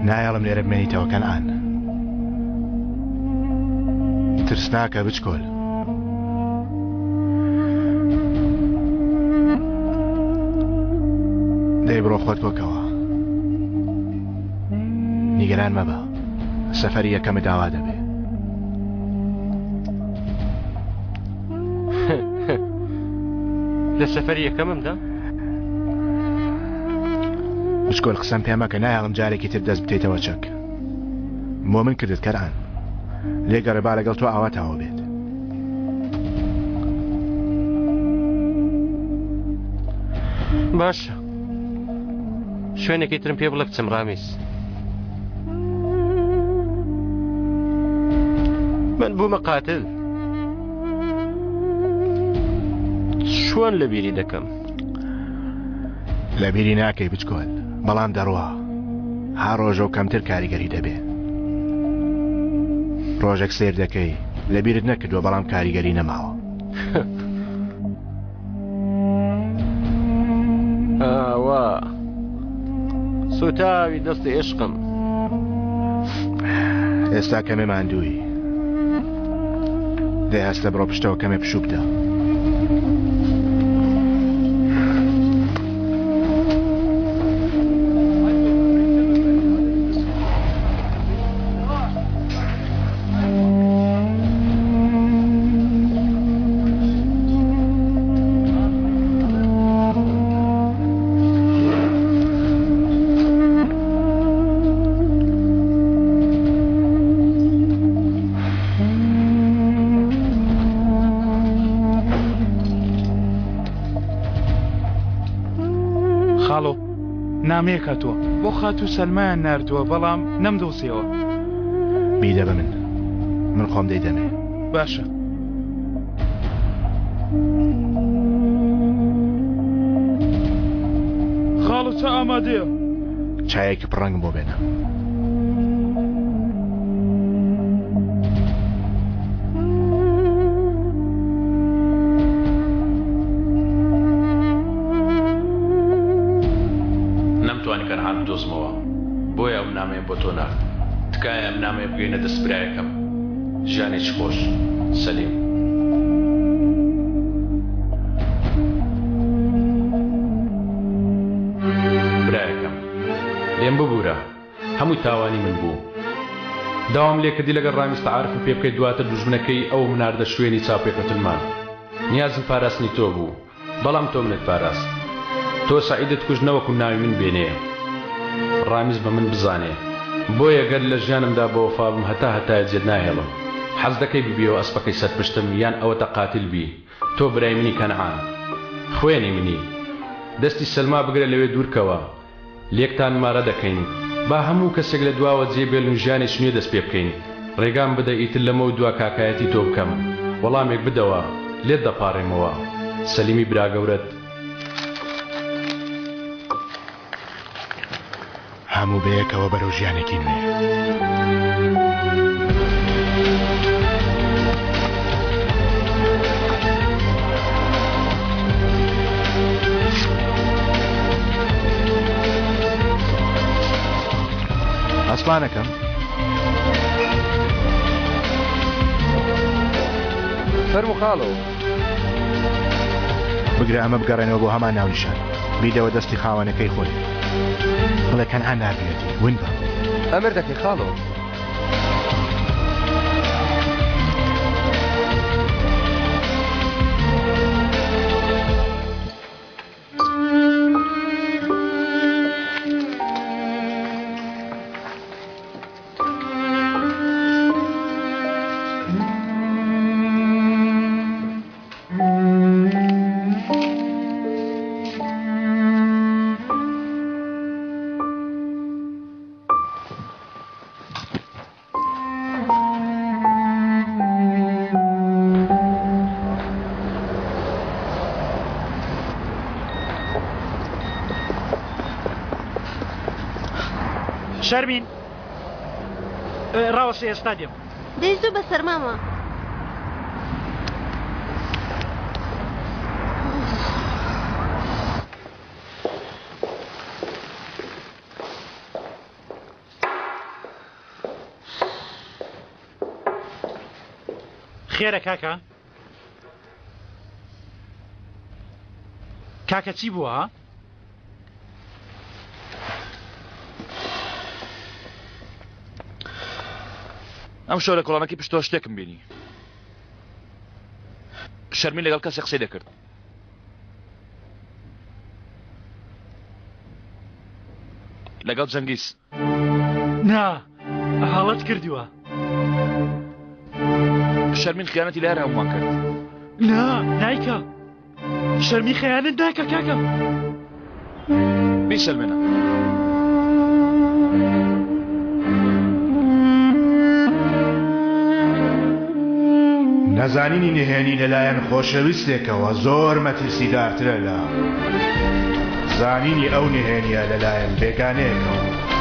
نایەڵم لێرە بمێنیتەوە کەنعان. ترسناکە بچکۆل. دەی بڕۆ خۆت کۆکەوە. نیگەران مەبە. سەفەری یەکەمت ئاوا دەبێ. لە سەفەری یەکەممدا؟ بچکۆل قسەم پێ مەکە نایەڵم جارێکی تر دەست بکەیتەوە چەک. بۆ من کردت کەران. لێگەڕێ با لەگەڵ تۆ ئاوا تاوە بێت. باشە شوێنێکی ترم پێ بڵێ بچم ڕامیس من بوومە قاتل چۆن لەبیری دەکەم لەبیری ناکەی بچکۆل بەڵام دەڕوا ها ڕۆژە و کەمتر کاریگەری دەبێ ڕۆژێک سیر دەکەی لەبیرت نەکردووە بەڵام کاریگەری نەماوە ئاوا سوتاوی دەستی عشقم ئێستا کەمێ ماندووی دەی هەستە بڕۆ پشتەوە کەمێ پشوو بدە. خاڵۆ نامەیەک هاتووە بۆ خاتوو سەلمایان ناردووە بەڵام نەمدۆزیەوە. بیدە بە من من خۆم دەیدەمێ. باشە. خاڵۆ چا ئامادەیە. چایەکی پڕ ڕەنگم بۆ بێنە. نەمتوانی کەنعان بدۆزمەوە بۆیە ئەم نامەیەم بۆ تۆ نارد تکایە ئەم نامەیە بگەینە دەست برایەکەم ژیانێکی خۆش سەلیم. برایەکەم لێم ببورە هەمووی تاوانی من بوو داوام لێکردی لەگەڵ ڕامیز تەعارفم پێ بکەیت دواتر دوژمنەکەی ئەوم ناردە شوێنی چاوپێکەوتنمان نیازم پاراستنی تۆ بوو بەڵام تۆ منت پاراست. تۆ سەعیدت کوشت نەوەکو ناوی من بێنێ ڕامیز بە من بزانێ. بۆیە گەر لە ژیانمدا بەوەفا بم هەتا هەتایە جێت ناهێڵم. حەز دەکەی ببیەوە ئەسپەکەی سەر پشتم یان ئەوەتە قاتیل بی تۆ برای منی کەنعان. خوێنی منی. دەستی سەلما بگرە لەوێ دوورکەوە. لێکتان مارە دەکەین. با هەموو کەسێک لە دواوە جێ بێڵین و ژیانێکی نوێ دەست پێ بکەین. ڕێگام بدە ئیتر لەمەو دوا کاکایەتی تۆ بکەم. وەڵامێک بدەوە. لێت دەپاڕێمەوە. سەلیمی براگەورەت. هەموو بەیەکەوە بەرەو ژیانێکی نوێ. ئەسپانەکەم. فەرموو خاڵۆ. بگرە ئەمە بگەڕێنەوە بۆ هەمان ناونیشان. بیدەوە دەستی خاوەنەکەی خۆی. بڵێ کەنعان ناردویەتی. ون بە. ئەمر دەکەی خاڵۆ. شەرمین ڕاوەستە ئێستا دێم. دەی زوو بەسەر مامە. خێرە کاکە کاکە چی بووە؟ ئەم شەو لە کۆڵانەکەی پشتەوە شتێکم بینی. شەرمین لەگەڵ کەسێک قسەی دەکرد. لەگەڵ جەنگیز. نا، هەڵەت کردووە. شەرمین خیانەتی لە هەر هەموومان کرد. نا، نایکا. شەرمی خەیانەت ناکا کاکە. بیسەلمێنە. نەزانینی نهێنی لەلایەن خۆشەویستێکەوە زۆر مەترسیدارترە لە زانینی ئەو نهێنیە لەلایەن بێگانەیەکەوە.